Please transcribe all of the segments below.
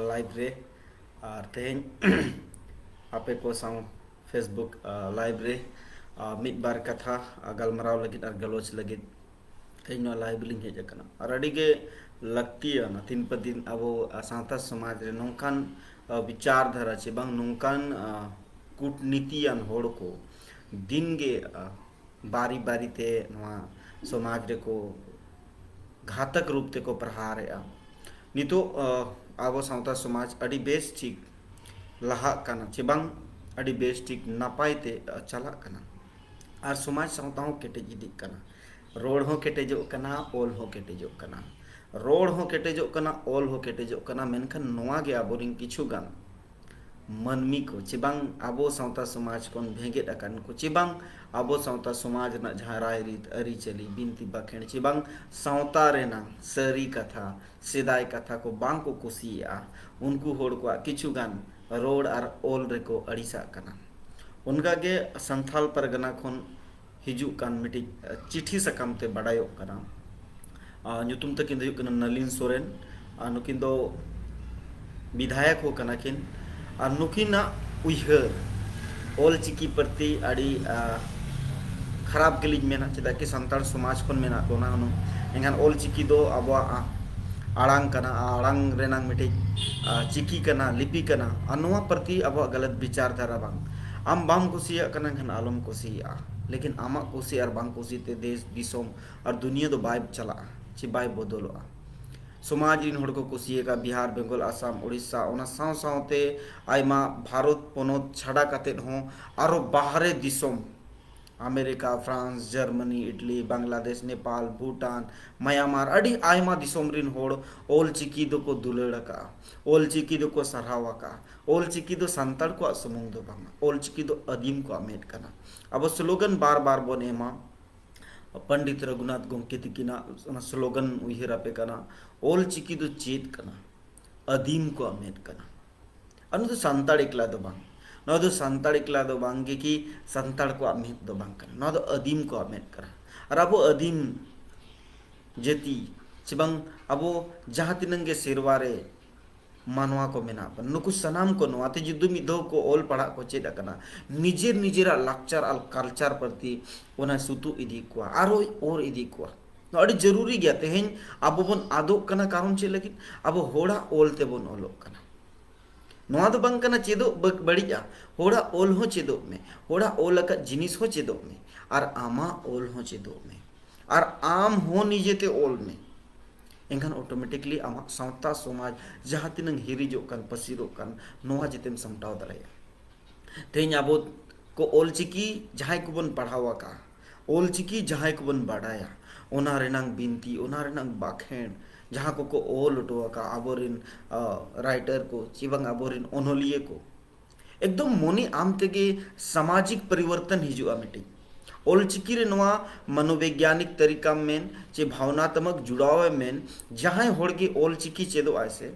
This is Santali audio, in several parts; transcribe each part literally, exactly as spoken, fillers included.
ᱞᱟᱭᱤᱵᱷ ᱨᱮ, ᱟᱨ ᱛᱮᱦᱮᱧ ᱟᱯᱮ ᱠᱚ ᱥᱟᱶ Facebook ᱞᱟᱭᱤᱵᱷ ᱨᱮ ᱢᱤᱫ ᱵᱟᱨ ᱠᱟᱛᱷᱟ ᱜᱟᱞᱢᱟᱨᱟᱣ ᱞᱟᱹᱜᱤᱫ ᱟᱨ ᱜᱟᱞᱚᱪ ᱞᱟᱹᱜᱤᱫ ᱛᱮᱦᱮᱧ ᱱᱚᱣᱟ ᱞᱟᱭᱤᱵᱷ ᱞᱤᱧ ᱦᱮᱡ ᱟᱠᱟᱱᱟ᱾ ᱟᱨ ᱟᱹᱰᱤ ᱜᱮ ᱞᱟᱹᱠᱛᱤᱭᱟᱱᱟ, ᱛᱤᱱ ᱯᱮ ᱫᱤᱱ ᱟᱵᱚ ᱥᱟᱶᱛᱟ ᱥᱚᱢᱟᱡᱽ ᱨᱮ ᱱᱚᱝᱠᱟᱱ ᱵᱤᱪᱟᱨ ᱫᱷᱟᱨᱟ ᱪᱮ ᱵᱟᱝ ᱱᱚᱝᱠᱟᱱ ᱠᱩᱴᱱᱤᱛᱤᱭᱟᱱ ᱦᱚᱲ ᱠᱚ ᱫᱤᱱ ᱜᱮ ᱵᱟᱨᱤ ᱵᱟᱨᱤ ᱛᱮ ᱱᱚᱣᱟ ᱥᱚᱢᱟᱡᱽ ᱨᱮᱠᱚ ᱜᱷᱟᱛᱚᱠ ᱨᱩᱯ ᱛᱮᱠᱚ ᱯᱨᱚᱦᱟᱨᱮᱜᱼᱟ᱾ ᱱᱤᱛᱚᱜ ᱟᱵᱚ ᱥᱟᱶᱛᱟ ᱥᱚᱢᱟᱡᱽ ᱟᱹᱰᱤ ᱵᱮᱥ ᱴᱷᱤᱠ ᱞᱟᱦᱟᱜ ᱠᱟᱱᱟ ᱪᱮ ᱵᱟᱝ, ᱟᱹᱰᱤ ᱵᱮᱥ ᱴᱷᱤᱠ ᱱᱟᱯᱟᱭ ᱛᱮ ᱪᱟᱞᱟᱜ ᱠᱟᱱᱟ᱾ ᱟᱨ ᱥᱚᱢᱟᱡᱽ ᱥᱟᱶᱛᱟ ᱦᱚᱸ ᱠᱮᱴᱮᱡ ᱤᱫᱤᱜ ᱠᱟᱱᱟ, ᱨᱚᱲ ᱦᱚᱸ ᱠᱮᱴᱮᱡᱚᱜ ᱠᱟᱱᱟ, ᱚᱞ ᱦᱚᱸ ᱠᱮᱴᱮᱡᱚᱜ ᱠᱟᱱᱟ᱾ ᱨᱚᱲ ᱦᱚᱸ ᱠᱮᱴᱮᱡᱚᱜ ᱠᱟᱱᱟ, ᱚᱞ ᱦᱚᱸ ᱠᱮᱴᱮᱡᱚᱜ ᱠᱟᱱᱟ᱾ ᱢᱮᱱᱠᱷᱟᱱ ᱱᱚᱣᱟ ᱜᱮ ᱟᱵᱚᱨᱮᱱ ᱠᱤᱪᱷᱩ ᱜᱟᱱ ᱢᱟᱹᱱᱢᱤ ᱠᱚ ᱪᱮ ᱵᱟᱝ ᱟᱵᱚ ᱥᱟᱶᱛᱟ ᱥᱚᱢᱟᱡᱽ ᱠᱷᱚᱱ ᱵᱷᱮᱜᱮᱫ ᱟᱠᱟᱱ ᱠᱚ ᱪᱮ ᱵᱟᱝ ᱟᱵᱚ ᱥᱟᱶᱛᱟ ᱥᱚᱢᱟᱡᱽ ᱨᱮᱱᱟᱜ ᱡᱟᱦᱟᱸ ᱨᱟᱭᱨᱤᱛ, ᱟᱹᱨᱤᱪᱟᱹᱞᱤ, ᱵᱤᱱᱛᱤ ᱵᱟᱠᱷᱮᱬ ᱪᱮ ᱵᱟᱝ ᱥᱟᱶᱛᱟ ᱨᱮᱱᱟᱜ ᱥᱟᱹᱨᱤ ᱠᱟᱛᱷᱟ, ᱥᱮᱫᱟᱭ ᱠᱟᱛᱷᱟ ᱠᱚ ᱵᱟᱝ ᱠᱚ ᱠᱩᱥᱤᱭᱟᱜᱼᱟ, ᱩᱱᱠᱩ ᱦᱚᱲ ᱠᱚᱣᱟᱜ ᱠᱤᱪᱷᱩ ᱜᱟᱱ ᱨᱚᱲ ᱟᱨ ᱚᱞ ᱨᱮᱠᱚ ᱟᱹᱲᱤᱥᱟᱜ ᱠᱟᱱᱟ᱾ ᱚᱱᱠᱟᱜᱮ ᱥᱟᱱᱛᱷᱟᱞ ᱯᱟᱨᱜᱟᱱᱟ ᱠᱷᱚᱱ ᱦᱤᱡᱩᱜ ᱠᱟᱱ ᱢᱤᱫᱴᱤᱡ ᱪᱤᱴᱷᱤ ᱥᱟᱠᱟᱢ ᱛᱮ ᱵᱟᱰᱟᱭᱚᱜ ᱠᱟᱱᱟ᱾ ᱟᱨ ᱧᱩᱛᱩᱢ ᱛᱟᱹᱠᱤᱱ ᱫᱚ ᱦᱩᱭᱩᱜ ᱠᱟᱱᱟ ᱱᱟᱞᱤᱱ ᱥᱚᱨᱮᱱ᱾ ᱟᱨ ᱱᱩᱠᱤᱱ ᱫᱚ ᱵᱤᱫᱷᱟᱭᱚᱠ ᱦᱚᱸ ᱠᱟᱱᱟ ᱠᱤᱱ᱾ ᱟᱨ ᱱᱩᱠᱤᱱᱟᱜ ᱩᱭᱦᱟᱹᱨ ᱚᱞ ᱪᱤᱠᱤ ᱯᱨᱚᱛᱤ ᱟᱹᱰᱤ ᱠᱷᱟᱨᱟᱯ ᱜᱮᱞᱤᱧ ᱢᱮᱱᱟ, ᱪᱮᱫᱟᱜ ᱠᱤ ᱥᱟᱱᱛᱟᱲ ᱥᱚᱢᱟᱡᱽ ᱠᱷᱚᱱ ᱢᱮᱱᱟᱜ ᱵᱚᱱᱟ ᱦᱩᱱᱟᱹᱝ᱾ ᱮᱱᱠᱷᱟᱱ ᱚᱞ ᱪᱤᱠᱤ ᱫᱚ ᱟᱵᱚᱣᱟᱜ ᱟᱲᱟᱝ ᱠᱟᱱᱟ, ᱟᱲᱟᱝ ᱨᱮᱱᱟᱜ ᱢᱤᱫᱴᱤᱡ ᱪᱤᱠᱤ ᱠᱟᱱᱟ, ᱞᱤᱯᱤ ᱠᱟᱱᱟ᱾ ᱟᱨ ᱱᱚᱣᱟ ᱯᱨᱚᱛᱤ ᱟᱵᱚᱣᱟᱜ ᱜᱟᱞᱟᱛ ᱵᱤᱪᱟᱨ ᱫᱷᱟᱨᱟ ᱵᱟᱝ, ᱟᱢ ᱵᱟᱢ ᱠᱩᱥᱤᱭᱟᱜ ᱠᱟᱱᱟ ᱮᱱᱠᱷᱟᱱ ᱟᱞᱚᱢ ᱠᱩᱥᱤᱭᱟᱜᱼᱟ, ᱞᱮᱠᱤᱱ ᱟᱢᱟᱜ ᱠᱩᱥᱤ ᱟᱨ ᱵᱟᱝ ᱠᱩᱥᱤ ᱛᱮ ᱫᱮᱥ ᱫᱤᱥᱚᱢ ᱟᱨ ᱫᱩᱱᱤᱭᱟᱹ ᱫᱚ ᱵᱟᱭ ᱪᱟᱞᱟᱜᱼᱟ ᱪᱮ ᱵᱟᱭ ᱵᱚᱫᱚᱞᱚᱜᱼᱟ᱾ ᱥᱚᱢᱟᱡᱽ ᱨᱤᱱ ᱦᱚᱲ ᱠᱚ ᱠᱩᱥᱤᱭᱟᱠᱟᱫ ᱵᱤᱦᱟᱨ, ᱵᱮᱝᱜᱚᱞ, ᱟᱥᱟᱢ, ᱳᱰᱤᱥᱟ, ᱚᱱᱟ ᱥᱟᱶ ᱥᱟᱶᱛᱮ ᱟᱭᱢᱟ ᱵᱷᱟᱨᱚᱛ ᱯᱚᱱᱚᱛ ᱪᱷᱟᱰᱟ ᱠᱟᱛᱮᱫ ᱦᱚᱸ ᱟᱨᱚ ᱵᱟᱦᱨᱮ ᱫᱤᱥᱚᱢ, America, France, Germany, Italy, Bangladesh, Nepal, Bhutan, Myanmar, ᱟᱹᱰᱤ ᱟᱭᱢᱟ ᱫᱤᱥᱚᱢ ᱨᱤᱱ ᱦᱚᱲ ᱚᱞ ᱪᱤᱠᱤ ᱫᱚᱠᱚ ᱫᱩᱞᱟᱹᱲ ᱟᱠᱟᱫᱼᱟ᱾ ᱚᱞ ᱪᱤᱠᱤ ᱫᱚᱠᱚ ᱥᱟᱨᱦᱟᱣ ᱟᱠᱟᱫᱼᱟ᱾ ᱚᱞ ᱪᱤᱠᱤ ᱫᱚ ᱥᱟᱱᱛᱟᱲ ᱠᱚᱣᱟᱜ ᱥᱩᱢᱩᱝ ᱫᱚ ᱵᱟᱝᱟ, ᱚᱞ ᱪᱤᱠᱤ ᱫᱚ ᱟᱹᱫᱤᱢ ᱠᱚᱣᱟᱜ ᱢᱮᱫ ᱠᱟᱱᱟ᱾ ᱟᱵᱚ ᱥᱞᱳᱜᱟᱱ ᱵᱟᱨ ᱵᱟᱨ ᱵᱚᱱ ᱮᱢᱟ, ᱯᱚᱱᱰᱤᱛ ᱨᱚᱜᱷᱩᱱᱟᱛᱷ ᱜᱚᱢᱠᱮ ᱛᱤᱠᱤᱱᱟᱜ ᱚᱱᱟ ᱥᱞᱳᱜᱟᱱ ᱩᱭᱦᱟᱹᱨ ᱟᱯᱮ ᱠᱟᱱᱟ, ᱚᱞ ᱪᱤᱠᱤ ᱫᱚ ᱪᱮᱫ ᱠᱟᱱᱟ? ᱟᱹᱫᱤᱢ ᱠᱚᱣᱟᱜ ᱢᱮᱫ ᱠᱟᱱᱟ᱾ ᱟᱨ ᱱᱚᱣᱟ ᱫᱚ ᱥᱟᱱᱛᱟᱲ ᱮᱠᱞᱟ ᱫᱚ ᱵᱟᱝ, ᱱᱚᱣᱟ ᱫᱚ ᱥᱟᱱᱛᱟᱲ ᱮᱠᱞᱟ ᱫᱚ ᱵᱟᱝ ᱜᱮ ᱠᱤ ᱥᱟᱱᱛᱟᱲ ᱠᱚᱣᱟᱜ ᱢᱮᱫ ᱫᱚ ᱵᱟᱝ ᱠᱟᱱᱟ, ᱱᱚᱣᱟ ᱫᱚ ᱟᱹᱫᱤᱢ ᱠᱚᱣᱟᱜ ᱢᱮᱫ ᱠᱟᱱᱟ᱾ ᱟᱨ ᱟᱵᱚ ᱟᱹᱫᱤᱢ ᱡᱟᱹᱛᱤ ᱪᱮ ᱵᱟᱝ ᱟᱵᱚ ᱡᱟᱦᱟᱸ ᱛᱤᱱᱟᱹᱜ ᱜᱮ ᱥᱮᱨᱣᱟ ᱨᱮ ᱢᱟᱱᱣᱟ ᱠᱚ ᱢᱮᱱᱟᱜ ᱵᱚᱱᱟ, ᱱᱩᱠᱩ ᱥᱟᱱᱟᱢ ᱠᱚ ᱱᱚᱣᱟ ᱛᱮ ᱡᱩᱫᱤ ᱢᱤᱫ ᱫᱷᱟᱣ ᱠᱚ ᱚᱞ ᱯᱟᱲᱦᱟᱜ ᱠᱚ ᱪᱮᱫ ᱟᱠᱟᱱᱟ, ᱱᱤᱡᱮᱨ ᱱᱤᱡᱮᱨᱟᱜ ᱞᱟᱠᱪᱟᱨ ᱟᱨ ᱠᱟᱞᱪᱟᱨ ᱯᱨᱚᱛᱤ ᱚᱱᱟ ᱥᱩᱛᱩᱜ ᱤᱫᱤ ᱠᱚᱣᱟ, ᱟᱨᱚᱭ ᱚᱨ ᱤᱫᱤ ᱠᱚᱣᱟ᱾ ᱱᱚᱣᱟ ᱟᱹᱰᱤ ᱡᱟᱹᱨᱩᱨᱤ ᱜᱮᱭᱟ᱾ ᱛᱮᱦᱮᱧ ᱟᱵᱚ ᱵᱚᱱ ᱟᱫᱚᱜ ᱠᱟᱱᱟ, ᱠᱟᱨᱚᱱ ᱪᱮᱫ ᱞᱟᱹᱜᱤᱫ? ᱟᱵᱚ ᱦᱚᱲᱟᱜ ᱚᱞ ᱛᱮᱵᱚᱱ ᱚᱞᱚᱜ ᱠᱟᱱᱟ᱾ ᱱᱚᱣᱟ ᱫᱚ ᱵᱟᱝ ᱠᱟᱱᱟ ᱪᱮᱫᱚᱜ ᱵᱟᱹ- ᱵᱟᱹᱲᱤᱡᱼᱟ᱾ ᱦᱚᱲᱟᱜ ᱚᱞ ᱦᱚᱸ ᱪᱮᱫᱚᱜ ᱢᱮ, ᱦᱚᱲᱟᱜ ᱚᱞ ᱟᱠᱟᱫ ᱡᱤᱱᱤᱥ ᱦᱚᱸ ᱪᱮᱫᱚᱜ ᱢᱮ, ᱟᱨ ᱟᱢᱟᱜ ᱚᱞ ᱦᱚᱸ ᱪᱮᱫᱚᱜ ᱢᱮ, ᱟᱨ ᱟᱢ ᱦᱚᱸ ᱱᱤᱡᱮᱛᱮ ᱚᱞ ᱢᱮ᱾ ᱮᱱᱠᱷᱟᱱ ᱚᱴᱳᱢᱮᱴᱤᱠᱞᱤ ᱟᱢᱟᱜ ᱥᱟᱶᱛᱟ ᱥᱚᱢᱟᱡᱽ ᱡᱟᱦᱟᱸ ᱛᱤᱱᱟᱹᱝ ᱦᱤᱨᱤᱡᱚᱜ ᱠᱟᱱ, ᱯᱟᱹᱥᱤᱨᱚᱜ ᱠᱟᱱ, ᱱᱚᱣᱟ ᱡᱮᱛᱮᱢ ᱥᱟᱢᱴᱟᱣ ᱫᱟᱲᱮᱭᱟᱜᱼᱟ᱾ ᱛᱮᱦᱮᱧ ᱟᱵᱚ ᱠᱚ ᱚᱞᱪᱤᱠᱤ ᱡᱟᱦᱟᱸᱭ ᱠᱚᱵᱚᱱ ᱯᱟᱲᱦᱟᱣ ᱟᱠᱟᱫᱼᱟ, ᱚᱞᱪᱤᱠᱤ ᱡᱟᱦᱟᱸᱭ ᱠᱚᱵᱚᱱ ᱵᱟᱰᱟᱭᱟ, ᱚᱱᱟ ᱨᱮᱱᱟᱝ ᱵᱤᱱᱛᱤ, ᱚᱱᱟ ᱨᱮᱱᱟᱝ ᱵᱟᱠᱷᱮᱬ, ᱡᱟᱦᱟᱸ ᱠᱚᱠᱚ ᱚᱞ ᱦᱚᱴᱚ ᱟᱠᱟᱫ ᱟᱵᱚᱨᱮᱱ ᱨᱟᱭᱴᱟᱨ ᱠᱚ ᱪᱮ ᱵᱟᱝ ᱟᱵᱚᱨᱮᱱ ᱚᱱᱚᱞᱤᱭᱟᱹ ᱠᱚ, ᱮᱠᱫᱚᱢ ᱢᱚᱱᱮ ᱟᱢ ᱛᱮᱜᱮ ᱥᱟᱢᱟᱡᱤᱠ ᱯᱚᱨᱤᱵᱚᱨᱛᱚᱱ ᱦᱤᱡᱩᱜᱼᱟ ᱢᱤᱫᱴᱤᱡ᱾ ᱚᱞᱪᱤᱠᱤ ᱨᱮ ᱱᱚᱣᱟ ᱢᱚᱱᱳᱵᱤᱜᱽᱭᱟᱱᱤᱠ ᱛᱟᱹᱨᱤᱠᱟᱢ ᱢᱮᱱ ᱪᱮ ᱵᱷᱟᱣᱱᱟᱛᱢᱚᱠ ᱡᱩᱲᱟᱣ ᱮᱢ ᱢᱮᱱ, ᱡᱟᱦᱟᱸᱭ ᱦᱚᱲ ᱜᱮ ᱚᱞᱪᱤᱠᱤ ᱪᱮᱫᱚᱜ ᱟᱭ ᱥᱮ,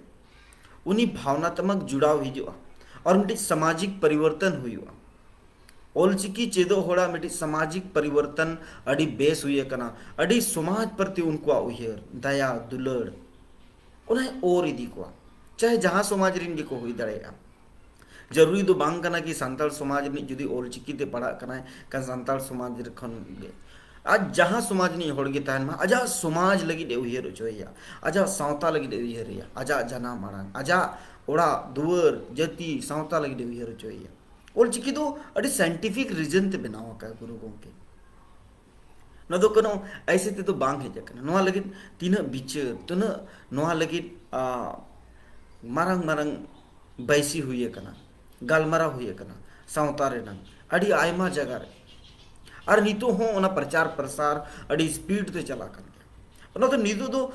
ᱩᱱᱤ ᱵᱷᱟᱣᱱᱟᱛᱢᱚᱠ ᱡᱩᱲᱟᱣ ᱦᱤᱡᱩᱜᱼᱟ ᱟᱨ ᱢᱤᱫᱴᱤᱡ ᱥᱟᱢᱟᱡᱤᱠ ᱯᱚᱨᱤᱵᱚᱨᱛᱚᱱ ᱦᱩᱭᱩᱜᱼᱟ᱾ ᱚᱞᱪᱤᱠᱤ ᱪᱮᱫᱚᱜ ᱦᱚᱲᱟᱜ ᱢᱤᱫᱴᱤᱡ ᱥᱟᱢᱟᱡᱤᱠ ᱯᱚᱨᱤᱵᱚᱨᱛᱚᱱ ᱟᱹᱰᱤ ᱵᱮᱥ ᱦᱩᱭ ᱟᱠᱟᱱᱟ, ᱟᱹᱰᱤ ᱥᱚᱢᱟᱡᱽ ᱯᱨᱚᱛᱤ ᱩᱱᱠᱩᱣᱟᱜ ᱩᱭᱦᱟᱹᱨ, ᱫᱟᱭᱟ, ᱫᱩᱞᱟᱹᱲ, ᱚᱱᱟᱭ ᱚᱨ ᱤᱫᱤ ᱠᱚᱣᱟ, ᱪᱟᱦᱮ ᱡᱟᱦᱟᱸ ᱥᱚᱢᱟᱡᱽ ᱨᱮᱱ ᱜᱮᱠᱚ ᱦᱩᱭ ᱫᱟᱲᱮᱭᱟᱜᱼᱟ᱾ ᱡᱟᱹᱨᱩᱨᱤ ᱫᱚ ᱵᱟᱝ ᱠᱟᱱᱟ ᱠᱤ ᱥᱟᱱᱛᱟᱲ ᱥᱚᱢᱟᱡᱽ ᱨᱤᱱᱤᱡ ᱡᱩᱫᱤ ᱚᱞᱪᱤᱠᱤ ᱛᱮ ᱯᱟᱲᱦᱟᱜ ᱠᱟᱱᱟᱭ, ᱠᱷᱟᱱ ᱥᱟᱱᱛᱟᱲ ᱥᱚᱢᱟᱡᱽ ᱨᱮ ᱠᱷᱚᱱ ᱜᱮ, ᱟᱡ ᱡᱟᱦᱟᱸ ᱥᱚᱢᱟᱡᱽ ᱨᱤᱱᱤᱡ ᱦᱚᱲ ᱜᱮ ᱛᱟᱦᱮᱱ ᱢᱟ, ᱟᱡᱟᱜ ᱥᱚᱢᱟᱡᱽ ᱞᱟᱹᱜᱤᱫ ᱮ ᱩᱭᱦᱟᱹᱨ ᱦᱚᱪᱚᱭᱮᱭᱟ, ᱟᱡᱟᱜ ᱥᱟᱶᱛᱟ ᱞᱟᱹᱜᱤᱫ ᱮ ᱩᱭᱦᱟᱹᱨᱮᱭᱟ, ᱟᱡᱟᱜ ᱡᱟᱱᱟᱢ ᱟᱲᱟᱝ, ᱟᱡᱟᱜ ᱚᱲᱟᱜ ᱫᱩᱣᱟᱹᱨ, ᱡᱟᱹᱛᱤ, ᱥᱟᱶᱛᱟ ᱞᱟᱹᱜᱤᱫ ᱮ ᱩᱭᱦᱟᱹᱨ ᱦᱚᱪᱚᱭᱮᱭᱟ᱾ ᱚᱞᱪᱤᱠᱤ ᱫᱚ ᱟᱹᱰᱤ scientific reason ᱛᱮ ᱵᱮᱱᱟᱣ ᱟᱠᱟᱫ ᱜᱩᱨᱩ ᱜᱚᱢᱠᱮ᱾ ᱱᱚᱣᱟ ᱫᱚ ᱠᱳᱱᱳ ᱟᱭᱥᱮ ᱛᱮᱫᱚ ᱵᱟᱝ ᱦᱮᱡ ᱟᱠᱟᱱᱟ᱾ ᱱᱚᱣᱟ ᱞᱟᱹᱜᱤᱫ ᱛᱤᱱᱟᱹᱜ ᱵᱤᱪᱟᱹᱨ, ᱛᱤᱱᱟᱹᱜ ᱱᱚᱣᱟ ᱞᱟᱹᱜᱤᱫ, ᱟ, ᱢᱟᱨᱟᱝ ᱢᱟᱨᱟᱝ ᱵᱟᱭᱥᱤ ᱦᱩᱭ ᱟᱠᱟᱱᱟ, ᱜᱟᱞᱢᱟᱨᱟᱣ ᱦᱩᱭ ᱟᱠᱟᱱᱟ, ᱥᱟᱶᱛᱟ ᱨᱮᱱᱟᱝ ᱟᱹᱰᱤ ᱟᱭᱢᱟ ᱡᱟᱭᱜᱟ ᱨᱮ᱾ ᱟᱨ ᱱᱤᱛᱚᱜ ᱦᱚᱸ ᱚᱱᱟ ᱯᱨᱚᱪᱟᱨ ᱯᱨᱚᱥᱟᱨ ᱟᱹᱰᱤ speed ᱛᱮ ᱪᱟᱞᱟᱜ ᱠᱟᱱ ᱜᱮᱭᱟ᱾ ᱚᱱᱟ ᱫᱚ ᱱᱤᱛᱚᱜ ᱫᱚ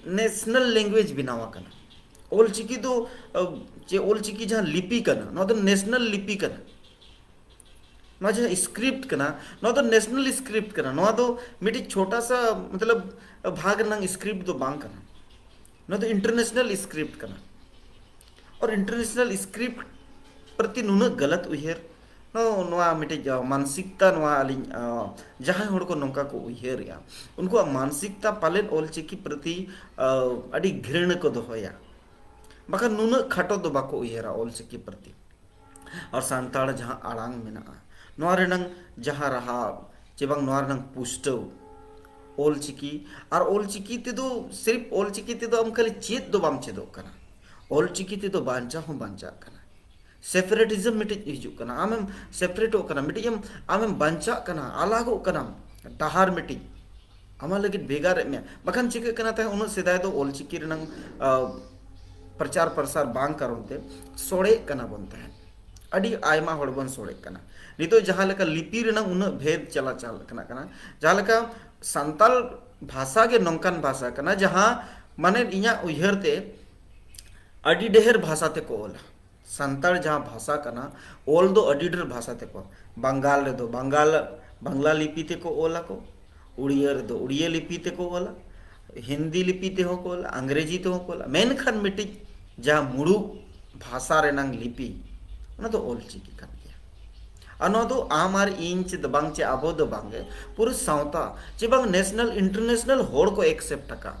national language ᱵᱮᱱᱟᱣ ᱟᱠᱟᱱᱟ᱾ ᱚᱞᱪᱤᱠᱤ ᱫᱚ, ᱟ, ᱪᱮ ᱚᱞᱪᱤᱠᱤ ᱡᱟᱦᱟᱸ ᱞᱤᱯᱤ ᱠᱟᱱᱟ, ᱱᱚᱣᱟ ᱫᱚ national ᱞᱤᱯᱤ ᱠᱟᱱᱟ᱾ ᱱᱚᱣᱟ ᱡᱟᱦᱟᱸ script ᱠᱟᱱᱟ, ᱱᱚᱣᱟ ᱫᱚ national script ᱠᱟᱱᱟ᱾ ᱱᱚᱣᱟ ᱫᱚ ᱢᱤᱫᱴᱤᱡ ᱪᱷᱳᱴᱟ ᱥᱟ, ᱢᱚᱛᱞᱚᱵ, ᱵᱷᱟᱜᱽ ᱨᱮᱱᱟᱝ script ᱫᱚ ᱵᱟᱝ ᱠᱟᱱᱟ᱾ ᱱᱚᱣᱟ ᱫᱚ international script ᱠᱟᱱᱟ᱾ ᱟᱨ international script ᱯᱨᱚᱛᱤ ᱱᱩᱱᱟᱹᱜ ᱜᱟᱞᱟᱛ ᱩᱭᱦᱟᱹᱨ, ᱱᱚᱣᱟ, ᱱᱚᱣᱟ ᱢᱤᱫᱴᱤᱡ, ᱟ, ᱢᱟᱱᱥᱤᱠᱛᱟ, ᱱᱚᱣᱟ ᱟᱹᱞᱤᱧ, ᱟ, ᱡᱟᱦᱟᱸᱭ ᱦᱚᱲ ᱠᱚ ᱱᱚᱝᱠᱟ ᱠᱚ ᱩᱭᱦᱟᱹᱨᱮᱜᱼᱟ, ᱩᱱᱠᱩᱣᱟᱜ ᱢᱟᱱᱥᱤᱠᱛᱟ ᱯᱟᱞᱮᱱ ᱚᱞᱪᱤᱠᱤ ᱯᱨᱚᱛᱤ, ᱟ, ᱟᱹᱰᱤ ᱜᱷᱨᱤᱬᱟ ᱠᱚ ᱫᱚᱦᱚᱭᱟ᱾ ᱵᱟᱠᱷᱟᱱ ᱱᱩᱱᱟᱹᱜ ᱠᱷᱟᱴᱚ ᱫᱚ ᱵᱟᱠᱚ ᱩᱭᱦᱟᱹᱨᱟ ᱚᱞᱪᱤᱠᱤ ᱯᱨᱚᱛᱤ᱾ ᱟᱨ ᱥᱟᱱᱛᱟᱲ ᱡᱟᱦᱟᱸ ᱟᱲᱟᱝ ᱢᱮᱱᱟᱜᱼᱟ, ᱱᱚᱣᱟ ᱨᱮᱱᱟᱝ ᱡᱟᱦᱟᱸ ᱨᱟᱦᱟ ᱪᱮ ᱵᱟᱝ ᱱᱚᱣᱟ ᱨᱮᱱᱟᱝ ᱯᱩᱥᱴᱟᱹᱣ, ᱚᱞᱪᱤᱠᱤ, ᱟᱨ ᱚᱞᱪᱤᱠᱤ ᱛᱮᱫᱚ, ᱥᱤᱨᱯ ᱚᱞᱪᱤᱠᱤ ᱛᱮᱫᱚ ᱟᱢ ᱠᱷᱟᱹᱞᱤ ᱪᱮᱫ ᱫᱚ ᱵᱟᱢ ᱪᱮᱫᱚᱜ ᱠᱟᱱᱟ, ᱚᱞᱪᱤᱠᱤ ᱛᱮᱫᱚ ᱵᱟᱧᱪᱟᱣ ᱦᱚᱸ ᱵᱟᱧᱪᱟᱜ ᱠᱟᱱᱟ᱾ ᱥᱮᱯᱟᱨᱮᱴᱤᱡᱚᱢ ᱢᱤᱫᱴᱤᱡ ᱦᱤᱡᱩᱜ ᱠᱟᱱᱟ, ᱟᱢᱮᱢ ᱥᱮᱯᱟᱨᱮᱴᱚᱜ ᱠᱟᱱᱟ, ᱢᱤᱫᱴᱤᱡ ᱮᱢ, ᱟᱢᱮᱢ ᱵᱟᱧᱪᱟᱜ ᱠᱟᱱᱟ, ᱟᱞᱟᱜᱚᱜ ᱠᱟᱱᱟᱢ, ᱰᱟᱦᱟᱨ ᱢᱤᱫᱴᱤᱡ ᱟᱢᱟᱜ ᱞᱟᱹᱜᱤᱫ ᱵᱷᱮᱜᱟᱨᱮᱫ ᱢᱮᱭᱟ᱾ ᱵᱟᱠᱷᱟᱱ ᱪᱤᱠᱟᱹᱜ ᱠᱟᱱᱟ ᱛᱟᱦᱮᱸᱫ, ᱩᱱᱟᱹᱜ ᱥᱮᱫᱟᱭ ᱫᱚ ᱚᱞᱪᱤᱠᱤ ᱨᱮᱱᱟᱝ, ᱟ, ᱯᱨᱚᱪᱟᱨ ᱯᱨᱚᱥᱟᱨ ᱵᱟᱝ ᱠᱟᱨᱚᱱ ᱛᱮ ᱥᱚᱲᱮᱜ ᱠᱟᱱᱟ ᱵᱚᱱ ᱛᱟᱦᱮᱸᱫ, ᱟᱹᱰᱤ ᱟᱭᱢᱟ ᱦᱚᱲ ᱵᱚᱱ ᱥᱚᱲᱮᱜ ᱠᱟᱱᱟ᱾ ᱱᱤᱛᱚᱜ ᱡᱟᱦᱟᱸ ᱞᱮᱠᱟ ᱞᱤᱯᱤ ᱨᱮᱱᱟᱝ ᱩᱱᱟᱹᱜ ᱵᱷᱮᱫ ᱪᱟᱞᱟᱣ ᱪᱟᱞᱟᱜ ᱠᱟᱱᱟ, ᱡᱟᱦᱟᱸ ᱞᱮᱠᱟ ᱥᱟᱱᱛᱟᱲ ᱵᱷᱟᱥᱟ ᱜᱮ ᱱᱚᱝᱠᱟᱱ ᱵᱷᱟᱥᱟ ᱠᱟᱱᱟ, ᱡᱟᱦᱟᱸ ᱢᱟᱱᱮ ᱤᱧᱟᱹᱜ ᱩᱭᱦᱟᱹᱨ ᱛᱮ ᱟᱹᱰᱤ ᱰᱷᱮᱨ ᱵᱷᱟᱥᱟ ᱛᱮᱠᱚ ᱚᱞᱟ᱾ ᱥᱟᱱᱛᱟᱲ ᱡᱟᱦᱟᱸ ᱵᱷᱟᱥᱟ ᱠᱟᱱᱟ, ᱚᱞ ᱫᱚ ᱟᱹᱰᱤ ᱰᱷᱮᱨ ᱵᱷᱟᱥᱟ ᱛᱮᱠᱚ, ᱵᱟᱝᱜᱟᱞ ᱨᱮᱫᱚ ᱵᱟᱝᱜᱟᱞ, ᱵᱟᱝᱞᱟ ᱞᱤᱯᱤ ᱛᱮᱠᱚ ᱚᱞ ᱟᱠᱚ, ᱩᱲᱤᱭᱟᱹ ᱨᱮᱫᱚ ᱩᱲᱤᱭᱟᱹ ᱞᱤᱯᱤ ᱛᱮᱠᱚ ᱚᱞᱟ, ᱦᱤᱱᱫᱤ ᱞᱤᱯᱤ ᱛᱮᱦᱚᱸ ᱠᱚ ᱚᱞᱟ, ᱟᱝᱨᱮᱡᱤ ᱛᱮᱦᱚᱸ ᱠᱚ ᱚᱞᱟ, ᱢᱮᱱᱠᱷᱟᱱ ᱢᱤᱫᱴᱤᱡ ᱡᱟᱦᱟᱸ ᱢᱩᱲᱩᱫ ᱵᱷᱟᱥᱟ ᱨᱮᱱᱟᱝ ᱞᱤᱯᱤ, ᱚᱱᱟ ᱫᱚ ᱚᱞ ᱪᱤᱠᱤ ᱠᱟᱱ ᱜᱮᱭᱟ᱾ ᱟᱨ ᱱᱚᱣᱟ ᱫᱚ ᱟᱢ ᱟᱨ ᱤᱧ ᱪᱮᱫ ᱵᱟᱝ, ᱪᱮ ᱟᱵᱚ ᱫᱚ ᱵᱟᱝᱜᱮ, ᱯᱩᱨᱟᱹ ᱥᱟᱶᱛᱟ ᱪᱮ ᱵᱟᱝ ᱱᱮᱥᱱᱟᱞ ᱤᱱᱴᱟᱨᱱᱮᱥᱱᱟᱞ ᱦᱚᱲ ᱠᱚ ᱮᱠᱥᱮᱯᱴ ᱟᱠᱟᱫ᱾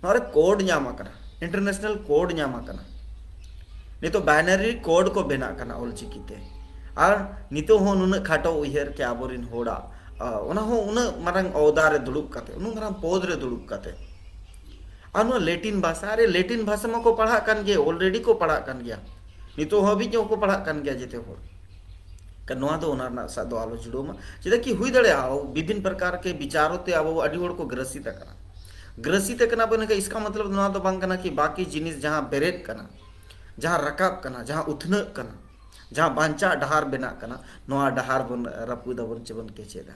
ᱱᱚᱣᱟ ᱨᱮ ᱠᱳᱰ ᱧᱟᱢ ᱟᱠᱟᱱᱟ, ᱤᱱᱴᱟᱨᱱᱮᱥᱱᱟᱞ ᱠᱳᱰ ᱧᱟᱢ ᱟᱠᱟᱱᱟ᱾ ᱱᱤᱛᱚᱜ ᱵᱟᱭᱱᱟᱨᱤ ᱠᱳᱰ ᱠᱚ ᱵᱮᱱᱟᱜ ᱠᱟᱱᱟ ᱚᱞᱪᱤᱠᱤ ᱛᱮ, ᱟᱨ ᱱᱤᱛᱚᱜ ᱦᱚᱸ ᱱᱩᱱᱟᱹᱜ ᱠᱷᱟᱴᱚ ᱩᱭᱦᱟᱹᱨ ᱠᱮ ᱟᱵᱚᱨᱮᱱ ᱦᱚᱲᱟᱜ, ᱟ, ᱚᱱᱟ ᱦᱚᱸ ᱩᱱᱟᱹᱜ ᱢᱟᱨᱟᱝ ᱚᱦᱫᱟ ᱨᱮ ᱫᱩᱲᱩᱵ ᱠᱟᱛᱮ, ᱩᱱᱟᱹᱜ ᱢᱟᱨᱟᱝ ᱯᱚᱫᱽ ᱨᱮ ᱫᱩᱲᱩᱵ ᱠᱟᱛᱮ᱾ ᱟᱨ ᱱᱚᱣᱟ ᱞᱮᱴᱤᱱ ᱵᱷᱟᱥᱟ, ᱟᱨᱮ ᱞᱮᱴᱤᱱ ᱵᱷᱟᱥᱟ ᱢᱟᱠᱚ ᱯᱟᱲᱦᱟᱜ ᱠᱟᱱ ᱜᱮ, ᱚᱞᱨᱮᱰᱤ ᱠᱚ ᱯᱟᱲᱦᱟᱜ ᱠᱟᱱ ᱜᱮᱭᱟ, ᱱᱤᱛᱚᱜ ᱦᱟᱹᱵᱤᱡ ᱦᱚᱸᱠᱚ ᱯᱟᱲᱦᱟᱜ ᱠᱟᱱ ᱜᱮᱭᱟ ᱡᱮᱛᱮ ᱦᱚᱲ᱾ ᱠᱟ-, ᱱᱚᱣᱟ ᱫᱚ ᱚᱱᱟ ᱨᱮᱱᱟᱜ ᱥᱟᱜ ᱫᱚ ᱟᱞᱚ ᱡᱩᱲᱟᱹᱣ ᱢᱟ᱾ ᱪᱮᱫᱟᱜ ᱠᱤ ᱦᱩᱭ ᱫᱟᱲᱮᱭᱟᱜᱼᱟ, ᱵᱤᱵᱷᱤᱱ ᱯᱨᱚᱠᱟᱨ ᱠᱮ ᱵᱤᱪᱟᱨᱚ ᱛᱮ ᱟᱵᱚ ᱟᱹᱰᱤ ᱦᱚᱲ ᱠᱚ ᱜᱨᱟᱥᱤᱛ ᱟᱠᱟᱱᱟ᱾ ᱜᱨᱟᱥᱤᱛ ᱟᱠᱟᱱᱟ ᱵᱚᱱ ᱮᱱᱠᱷᱟᱱ ᱤᱥᱠᱟ ᱢᱚᱛᱞᱚᱵ ᱱᱚᱣᱟ ᱫᱚ ᱵᱟᱝ ᱠᱟᱱᱟ ᱠᱤ ᱵᱟᱠᱤ ᱡᱤᱱᱤᱥ ᱡᱟᱦᱟᱸ ᱵᱮᱨᱮᱫ ᱠᱟᱱᱟ, ᱡᱟᱦᱟᱸ ᱨᱟᱠᱟᱵ ᱠᱟᱱᱟ, ᱡᱟᱦᱟᱸ ᱩᱛᱷᱱᱟᱹᱜ ᱠᱟᱱᱟ, ᱡᱟᱦᱟᱸ ᱵᱟᱧᱪᱟᱜ ᱰᱟᱦᱟᱨ ᱵᱮᱱᱟᱜ ᱠᱟᱱᱟ, ᱱᱚᱣᱟ ᱰᱟᱦᱟᱨ ᱵᱚᱱ ᱨᱟᱹᱯᱩᱫ ᱟᱵᱚᱱ ᱪᱮ ᱵᱚᱱ ᱠᱮᱪᱮᱫᱟ᱾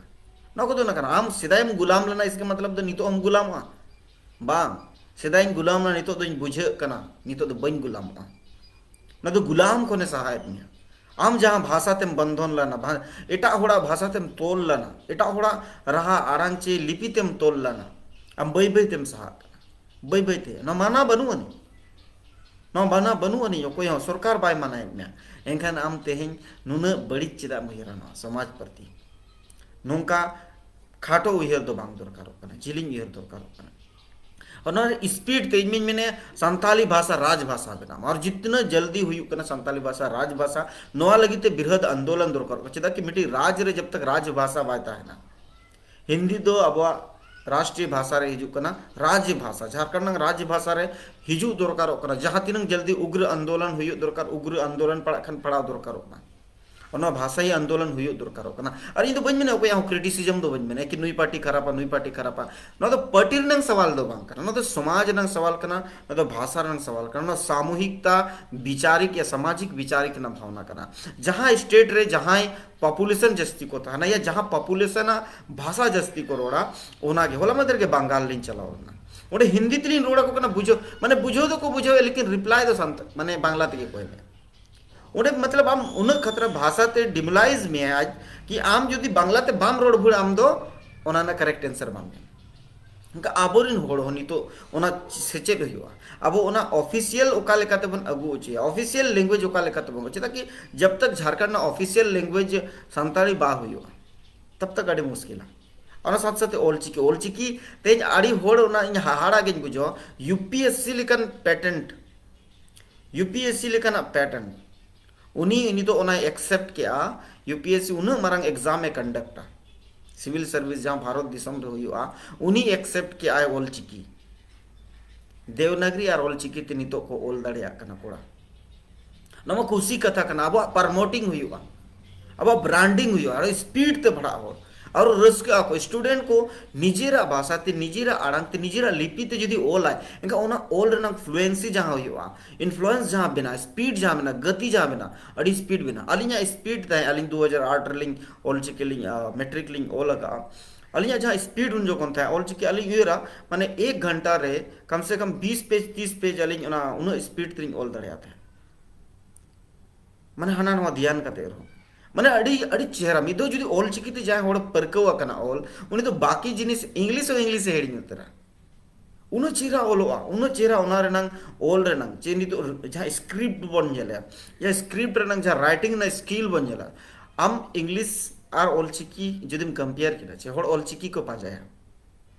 ᱱᱚᱣᱟ ᱠᱚᱫᱚ ᱚᱱᱟ ᱠᱟᱱᱟ᱾ ᱟᱢ ᱥᱮᱫᱟᱭᱮᱢ ᱜᱩᱞᱟᱢ ᱞᱮᱱᱟ, ᱤᱥᱠᱟ ᱢᱚᱛᱞᱚᱵ ᱫᱚ ᱱᱤᱛᱚᱜ ᱮᱢ ᱜᱩᱞᱟᱢᱚᱜᱼᱟ? ᱵᱟᱝ, ᱥᱮᱫᱟᱭᱤᱧ ᱜᱩᱞᱟᱢ ᱞᱮᱱᱟ, ᱱᱤᱛᱚᱜ ᱫᱚᱧ ᱵᱩᱡᱷᱟᱹᱜ ᱠᱟᱱᱟ, ᱱᱤᱛᱚᱜ ᱫᱚ ᱵᱟᱹᱧ ᱜᱩᱞᱟᱢᱚᱜᱼᱟ᱾ ᱚᱱᱟ ᱫᱚ ᱜᱩᱞᱟᱢ ᱠᱷᱚᱱᱮ ᱥᱟᱦᱟᱭᱮᱫ ᱢᱮᱭᱟ᱾ ᱟᱢ ᱡᱟᱦᱟᱸ ᱵᱷᱟᱥᱟ ᱛᱮᱢ ᱵᱚᱱᱫᱷᱚᱱ ᱞᱮᱱᱟ, ᱵᱷᱟ-, ᱮᱴᱟᱜ ᱦᱚᱲᱟᱜ ᱵᱷᱟᱥᱟ ᱛᱮᱢ ᱛᱚᱞ ᱞᱮᱱᱟ, ᱮᱴᱟᱜ ᱦᱚᱲᱟᱜ ᱨᱟᱦᱟ ᱟᱲᱟᱝ ᱪᱮ ᱞᱤᱯᱤ ᱛᱮᱢ ᱛᱚᱞ ᱞᱮᱱᱟ, ᱟᱢ ᱵᱟᱹᱭ ᱵᱟᱹᱭ ᱛᱮᱢ ᱥᱟᱦᱟᱜ ᱠᱟᱱᱟ, ᱵᱟᱹᱭ ᱵᱟᱹᱭ ᱛᱮ᱾ ᱱᱚᱣᱟ ᱢᱟᱱᱟ ᱵᱟᱹᱱᱩᱜ ᱟᱹᱱᱤᱡ, ᱱᱚᱣᱟ ᱢᱟᱱᱟ ᱵᱟᱹᱱᱩᱜ ᱟᱹᱱᱤᱡ, ᱚᱠᱚᱭ ᱦᱚᱸ ᱥᱚᱨᱠᱟᱨ ᱵᱟᱭ ᱢᱟᱱᱟᱭᱮᱫ ᱢᱮᱭᱟ᱾ ᱮᱱᱠᱷᱟᱱ ᱟᱢ ᱛᱮᱦᱮᱧ ᱱᱩᱱᱟᱹᱜ ᱵᱟᱹᱲᱤᱡ ᱪᱮᱫᱟᱜ ᱮᱢ ᱩᱭᱦᱟᱹᱨᱟ ᱱᱚᱣᱟ ᱥᱚᱢᱟᱡᱽ ᱯᱨᱚᱛᱤ? ᱱᱚᱝᱠᱟ ᱠᱷᱟᱴᱚ ᱩᱭᱦᱟᱹᱨ ᱫᱚ ᱵᱟᱝ ᱫᱚᱨᱠᱟᱨᱚᱜ ᱠᱟᱱᱟ, ᱡᱤᱞᱤᱧ ᱩᱭᱦᱟᱹᱨ ᱫᱚᱨᱠᱟᱨᱚᱜ ᱠᱟᱱᱟ᱾ ᱚᱱᱟ ᱥᱯᱤᱰ ᱛᱮ ᱤᱧ ᱢᱟᱧ ᱢᱮᱱᱮ ᱥᱟᱱᱛᱟᱞᱤ ᱵᱷᱟᱥᱟ ᱨᱟᱡᱽ ᱵᱷᱟᱥᱟ ᱵᱮᱱᱟᱣ, ᱟᱨ ᱡᱤᱛᱱᱟ ᱡᱚᱞᱫᱤ ᱦᱩᱭᱩᱜ ᱠᱟᱱᱟ ᱥᱟᱱᱛᱟᱞᱤ ᱵᱷᱟᱥᱟ ᱨᱟᱡᱽ ᱵᱷᱟᱥᱟ, ᱱᱚᱣᱟ ᱞᱟᱹᱜᱤᱫ ᱛᱮ ᱵᱨᱤᱦᱚᱫ ᱟᱱᱫᱳᱞᱚᱱ ᱫᱚᱨᱠᱟᱨᱚᱜ ᱠᱟᱱᱟ᱾ ᱪᱮᱫᱟᱜ ᱠᱤ ᱢᱤᱫᱴᱤᱡ ᱨᱟᱡᱽ ᱨᱮ ᱡᱟᱵ ᱛᱟᱠ ᱨᱟᱡᱽ ᱵᱷᱟᱥᱟ ᱵᱟᱭ ᱛᱟᱦᱮᱱᱟ, ᱦᱤᱱᱫᱤ ᱫᱚ ᱟᱵᱚᱣᱟᱜ ᱨᱟᱥᱴᱨᱤᱭᱚ ᱵᱷᱟᱥᱟ ᱨᱮ ᱦᱤᱡᱩᱜ ᱠᱟᱱᱟ, ᱨᱟᱡᱽ ᱵᱷᱟᱥᱟ, ᱡᱷᱟᱨᱠᱷᱚᱸᱰ ᱨᱮᱱᱟᱜ ᱨᱟᱡᱽ ᱵᱷᱟᱥᱟ ᱨᱮ ᱦᱤᱡᱩᱜ ᱫᱚᱨᱠᱟᱨᱚᱜ ᱠᱟᱱᱟ᱾ ᱡᱟᱦᱟᱸ ᱛᱤᱱᱟᱹᱜ ᱡᱚᱞᱫᱤ ᱩᱜᱽᱨᱚ ᱟᱱᱫᱳᱞᱚᱱ ᱦᱩᱭᱩᱜ ᱫᱚᱨᱠᱟᱨ, ᱩᱜᱽᱨᱚ ᱟᱱᱫᱳᱞᱚᱱ ᱯᱟᱲᱟᱜ ᱠᱷᱟᱱ ᱯᱟᱲᱟᱣ ᱫᱚᱨᱠᱟᱨᱚᱜ ᱠᱟᱱᱟ᱾ ᱚᱱᱟ ᱵᱷᱟᱥᱟᱭᱤ ᱟᱱᱫᱳᱞᱚᱱ ᱦᱩᱭᱩᱜ ᱫᱚᱨᱠᱟᱨᱚᱜ ᱠᱟᱱᱟ᱾ ᱟᱨ ᱤᱧ ᱫᱚ ᱵᱟᱹᱧ ᱢᱮᱱᱟ, ᱚᱠᱚᱭᱟᱜ ᱦᱚᱸ ᱠᱨᱤᱴᱤᱥᱤᱡᱚᱢ ᱫᱚ ᱵᱟᱹᱧ ᱢᱮᱱᱟ ᱠᱤ ᱱᱩᱭ ᱯᱟᱨᱴᱤ ᱠᱷᱟᱨᱟᱯᱟ, ᱱᱩᱭ ᱯᱟᱨᱴᱤ ᱠᱷᱟᱨᱟᱯᱟ᱾ ᱱᱚᱣᱟ ᱫᱚ ᱯᱟᱨᱴᱤ ᱨᱮᱱᱟᱝ ᱥᱟᱣᱟᱞ ᱫᱚ ᱵᱟᱝ ᱠᱟᱱᱟ, ᱱᱚᱣᱟ ᱫᱚ ᱥᱚᱢᱟᱡᱽ ᱨᱮᱱᱟᱝ ᱥᱟᱣᱟᱞ ᱠᱟᱱᱟ, ᱱᱚᱣᱟ ᱫᱚ ᱵᱷᱟᱥᱟ ᱨᱮᱱᱟᱝ ᱥᱟᱣᱟᱞ ᱠᱟᱱᱟ, ᱱᱚᱣᱟ ᱥᱟᱢᱩᱦᱤᱠᱛᱟ ᱵᱤᱪᱟᱨᱤᱠ ᱭᱟ ᱥᱟᱢᱟᱡᱤᱠ ᱵᱤᱪᱟᱨᱤᱠ ᱨᱮᱱᱟᱜ ᱵᱷᱟᱣᱱᱟ ᱠᱟᱱᱟ᱾ ᱡᱟᱦᱟᱸ ᱥᱴᱮᱴ ᱨᱮ ᱡᱟᱦᱟᱸᱭ ᱯᱚᱯᱩᱞᱮᱥᱚᱱ ᱡᱟᱹᱥᱛᱤ ᱠᱚ ᱛᱟᱦᱮᱱᱟ ᱭᱟ ᱡᱟᱦᱟᱸ ᱯᱚᱯᱩᱞᱮᱥᱚᱱ ᱟᱜ ᱵᱷᱟᱥᱟ ᱡᱟᱹᱥᱛᱤ ᱠᱚ ᱨᱚᱲᱟ, ᱚᱱᱟᱜᱮ᱾ ᱦᱚᱞᱟ ᱢᱟᱫᱷᱮᱨ ᱜᱮ ᱵᱟᱝᱜᱟᱞ ᱞᱤᱧ ᱪᱟᱞᱟᱣ ᱞᱮᱱᱟ, ᱚᱸᱰᱮ ᱦᱤᱱᱫᱤ ᱛᱮᱞᱤᱧ ᱨᱚᱲ ᱟᱠᱚ ᱠᱟᱱᱟ, ᱵᱩᱡᱷᱟᱹᱣ ᱢᱟᱱᱮ ᱵᱩᱡᱷᱟᱹᱣ ᱫᱚᱠᱚ ᱵᱩᱡᱷᱟᱹᱣᱮᱫ, ᱞᱮᱠᱤᱱ ᱨᱤᱯᱞᱟᱭ ᱫᱚ ᱥᱟᱱᱛ ᱢᱟᱱᱮ ᱵᱟᱝᱞᱟ ᱛᱮᱜᱮ ᱠᱚ ᱮᱢᱮᱫ᱾ ᱚᱸᱰᱮ ᱢᱚᱛᱞᱚᱵ ᱟᱢ ᱩᱱᱟᱹᱜ ᱠᱷᱟᱛᱨᱟ ᱵᱷᱟᱥᱟ ᱛᱮ ᱰᱤᱢᱚᱨᱟᱞᱟᱭᱤᱡᱽ ᱢᱮᱭᱟᱭ ᱟᱡ, ᱠᱤ ᱟᱢ ᱡᱩᱫᱤ ᱵᱟᱝᱞᱟ ᱛᱮ ᱵᱟᱢ ᱨᱚᱲ ᱵᱷᱩᱲ, ᱟᱢ ᱫᱚ ᱚᱱᱟ ᱨᱮᱱᱟᱜ ᱠᱟᱨᱮᱠᱴ ᱮᱱᱥᱟᱨ ᱵᱟᱢ ᱧᱟᱢᱟ᱾ ᱚᱱᱠᱟ ᱟᱵᱚᱨᱮᱱ ᱦᱚᱲ ᱦᱚᱸ ᱱᱤᱛᱚᱜ ᱚᱱᱟ ᱥᱮᱪᱮᱫ ᱦᱩᱭᱩᱜᱼᱟ᱾ ᱟᱵᱚ ᱚᱱᱟ ᱚᱯᱷᱤᱥᱤᱭᱟᱞ ᱚᱠᱟ ᱞᱮᱠᱟ ᱛᱮᱵᱚᱱ ᱟᱹᱜᱩ ᱦᱚᱪᱚᱭᱟ, ᱚᱯᱷᱤᱥᱤᱭᱟᱞ ᱞᱮᱝᱜᱩᱭᱮᱡᱽ ᱚᱠᱟ ᱞᱮᱠᱟ ᱛᱮᱵᱚᱱ, ᱪᱮᱫᱟᱜ ᱠᱤ ᱡᱟᱵ ᱛᱟᱠ ᱡᱷᱟᱨᱠᱷᱚᱸᱰ ᱨᱮᱱᱟᱜ ᱚᱯᱷᱤᱥᱤᱭᱟᱞ ᱞᱮᱝᱜᱩᱭᱮᱡᱽ ᱥᱟᱱᱛᱟᱲᱤ ᱵᱟᱝ ᱦᱩᱭᱩᱜᱼᱟ, ᱛᱟᱵ ᱛᱟᱠ ᱟᱹᱰᱤ ᱢᱩᱥᱠᱤᱞᱟ᱾ ᱚᱱᱟ ᱥᱟᱛ ᱥᱟᱛᱮ ᱚᱞᱪᱤᱠᱤ, ᱚᱞᱪᱤᱠᱤ ᱛᱮᱦᱮᱧ ᱟᱹᱰᱤ ᱦᱚᱲ ᱚᱱᱟ ᱤᱧ ᱦᱟᱦᱟᱲᱟ ᱜᱤᱧ ᱵᱩᱡᱷᱟᱹᱣᱟ, ᱭᱩ ᱯᱤ ᱮᱥ ᱥᱤ ᱞᱮᱠᱟᱱ ᱯᱮᱴᱮᱱᱴ, ᱭᱩ ᱯᱤ ᱮᱥ ᱥᱤ ᱞᱮᱠᱟᱱᱟᱜ ᱯᱮᱴᱮᱱᱴ, ᱩᱱᱤ ᱩᱱᱤ ᱫᱚ ᱚᱱᱟᱭ ᱮᱠᱥᱮᱯᱴ ᱠᱮᱜᱼᱟ, ᱭᱩ ᱯᱤ ᱮᱥ ᱥᱤ ᱩᱱᱟᱹᱜ ᱢᱟᱨᱟᱝ ᱮᱠᱡᱟᱢ ᱮ ᱠᱚᱱᱰᱟᱠᱴᱟ, ᱥᱤᱵᱤᱞ ᱥᱟᱨᱵᱷᱤᱥ ᱡᱟᱦᱟᱸ ᱵᱷᱟᱨᱚᱛ ᱫᱤᱥᱚᱢ ᱨᱮ ᱦᱩᱭᱩᱜᱼᱟ, ᱩᱱᱤ ᱮᱠᱥᱮᱯᱴ ᱠᱮᱜᱼᱟᱭ ᱚᱞᱪᱤᱠᱤ᱾ ᱫᱮᱣᱱᱟᱜᱽᱨᱤ ᱟᱨ ᱚᱞᱪᱤᱠᱤ ᱛᱮ ᱱᱤᱛᱚᱜ ᱠᱚ ᱚᱞ ᱫᱟᱲᱮᱭᱟᱜ ᱠᱟᱱᱟ ᱠᱚᱲᱟ᱾ ᱱᱚᱣᱟ ᱢᱟ ᱠᱩᱥᱤ ᱠᱟᱛᱷᱟ ᱠᱟᱱᱟ, ᱟᱵᱚᱣᱟᱜ ᱯᱨᱚᱢᱳᱴᱤᱝ ᱦᱩᱭᱩᱜᱼᱟ, ᱟᱵᱚᱣᱟᱜ ᱵᱨᱟᱱᱰᱤᱝ ᱦᱩᱭᱩᱜᱼᱟ, ᱟᱨ ᱥᱯᱤᱰ ᱛᱮ ᱯᱟᱲᱦᱟᱜ ᱦᱚᱲ, ᱟᱨ ᱨᱟᱹᱥᱠᱟᱹᱜ ᱟᱠᱚ ᱥᱴᱩᱰᱮᱱᱴ ᱠᱚ᱾ ᱱᱤᱡᱮᱨᱟᱜ ᱵᱷᱟᱥᱟ ᱛᱮ, ᱱᱤᱡᱮᱨᱟᱜ ᱟᱲᱟᱝ ᱛᱮ, ᱱᱤᱡᱮᱨᱟᱜ ᱞᱤᱯᱤ ᱛᱮ ᱡᱩᱫᱤ ᱚᱞᱟᱭ, ᱮᱱᱠᱷᱟᱱ ᱚᱱᱟ ᱚᱞ ᱨᱮᱱᱟᱜ ᱯᱷᱞᱩᱭᱮᱱᱥᱤ ᱡᱟᱦᱟᱸ ᱦᱩᱭᱩᱜᱼᱟ, ᱤᱱᱯᱷᱞᱩᱭᱮᱱᱥ ᱡᱟᱦᱟᱸ ᱵᱮᱱᱟᱜᱼᱟ, ᱥᱯᱤᱰ ᱡᱟᱦᱟᱸ ᱵᱮᱱᱟᱜᱼᱟ, ᱜᱟᱛᱮ ᱡᱟᱦᱟᱸ ᱵᱮᱱᱟᱜᱼᱟ, ᱟᱹᱰᱤ ᱥᱯᱤᱰ ᱵᱮᱱᱟᱜᱼᱟ᱾ ᱟᱹᱞᱤᱧᱟᱜ ᱥᱯᱤᱰ ᱛᱟᱦᱮᱸ, ᱟᱹᱞᱤᱧ ᱫᱩ ᱦᱟᱡᱟᱨ ᱟᱴ ᱨᱮᱞᱤᱧ ᱚᱞᱪᱤᱠᱤ ᱞᱤᱧ, ᱟ, ᱢᱮᱴᱨᱤᱠ ᱞᱤᱧ ᱚᱞ ᱟᱠᱟᱫᱼᱟ᱾ ᱟᱹᱞᱤᱧᱟᱜ ᱡᱟᱦᱟᱸ ᱥᱯᱤᱰ ᱩᱱ ᱡᱚᱠᱷᱚᱱ ᱛᱟᱦᱮᱸ ᱚᱞᱪᱤᱠᱤ, ᱟᱹᱞᱤᱧ ᱩᱭᱦᱟᱹᱨᱟ, ᱢᱟᱱᱮ ᱮᱠ ᱜᱷᱚᱱᱴᱟ ᱨᱮ ᱠᱟᱢ ᱥᱮ ᱠᱟᱢ ᱵᱤᱥ ᱯᱮᱡᱽ, ᱛᱤᱥ ᱯᱮᱡᱽ ᱟᱹᱞᱤᱧ ᱚᱱᱟ ᱩᱱᱟᱹᱜ ᱥᱯᱤᱰ ᱛᱮᱞᱤᱧ ᱚᱞ ᱫᱟᱲᱮᱭᱟᱜ ᱛᱟᱦᱮᱸᱫ᱾ ᱢᱟᱱᱮ ᱦᱟᱱᱟ ᱱᱚᱣᱟ ᱫᱷᱮᱭᱟᱱ ᱠᱟᱛᱮ ᱨᱮᱦᱚᱸ, ᱢᱟᱱᱮ ᱟᱹᱰᱤ, ᱟᱹᱰᱤ ᱪᱮᱦᱨᱟ᱾ ᱢᱤᱫ ᱫᱷᱟᱣ ᱡᱩᱫᱤ ᱚᱞᱪᱤᱠᱤ ᱛᱮ ᱡᱟᱦᱟᱸᱭ ᱦᱚᱲ ᱯᱟᱹᱨᱠᱟᱹᱣ ᱟᱠᱟᱱᱟ ᱚᱞ, ᱩᱱᱤ ᱫᱚ ᱵᱟᱠᱤ ᱡᱤᱱᱤᱥ ᱤᱝᱞᱤᱥ ᱦᱚᱸ ᱤᱝᱞᱤᱥ ᱮ ᱦᱤᱲᱤᱧ ᱩᱛᱟᱹᱨᱟ᱾ ᱩᱱᱟᱹᱜ ᱪᱮᱦᱨᱟ ᱚᱞᱚᱜᱼᱟ, ᱩᱱᱟᱹᱜ ᱪᱮᱦᱨᱟ ᱚᱱᱟ ᱨᱮᱱᱟᱝ ᱚᱞ ᱨᱮᱱᱟᱝ᱾ ᱪᱮ ᱱᱤᱛᱚᱜ ᱡᱟᱦᱟᱸ ᱥᱠᱨᱤᱯᱴ ᱵᱚᱱ ᱧᱮᱞᱮᱜᱼᱟ, ᱡᱟᱦᱟᱸ ᱥᱠᱨᱤᱯᱴ ᱨᱮᱱᱟᱝ ᱡᱟᱦᱟᱸ ᱨᱟᱭᱴᱤᱝ ᱨᱮᱱᱟᱜ ᱥᱠᱤᱞ ᱵᱚᱱ ᱧᱮᱞᱟ, ᱟᱢ ᱤᱝᱞᱤᱥ ᱟᱨ ᱚᱞᱪᱤᱠᱤ ᱡᱩᱫᱤᱢ ᱠᱚᱢᱯᱮᱭᱟᱨ ᱠᱮᱫᱟ, ᱪᱮ ᱦᱚᱲ ᱚᱞᱪᱤᱠᱤ ᱠᱚ ᱯᱟᱸᱡᱟᱭᱟ,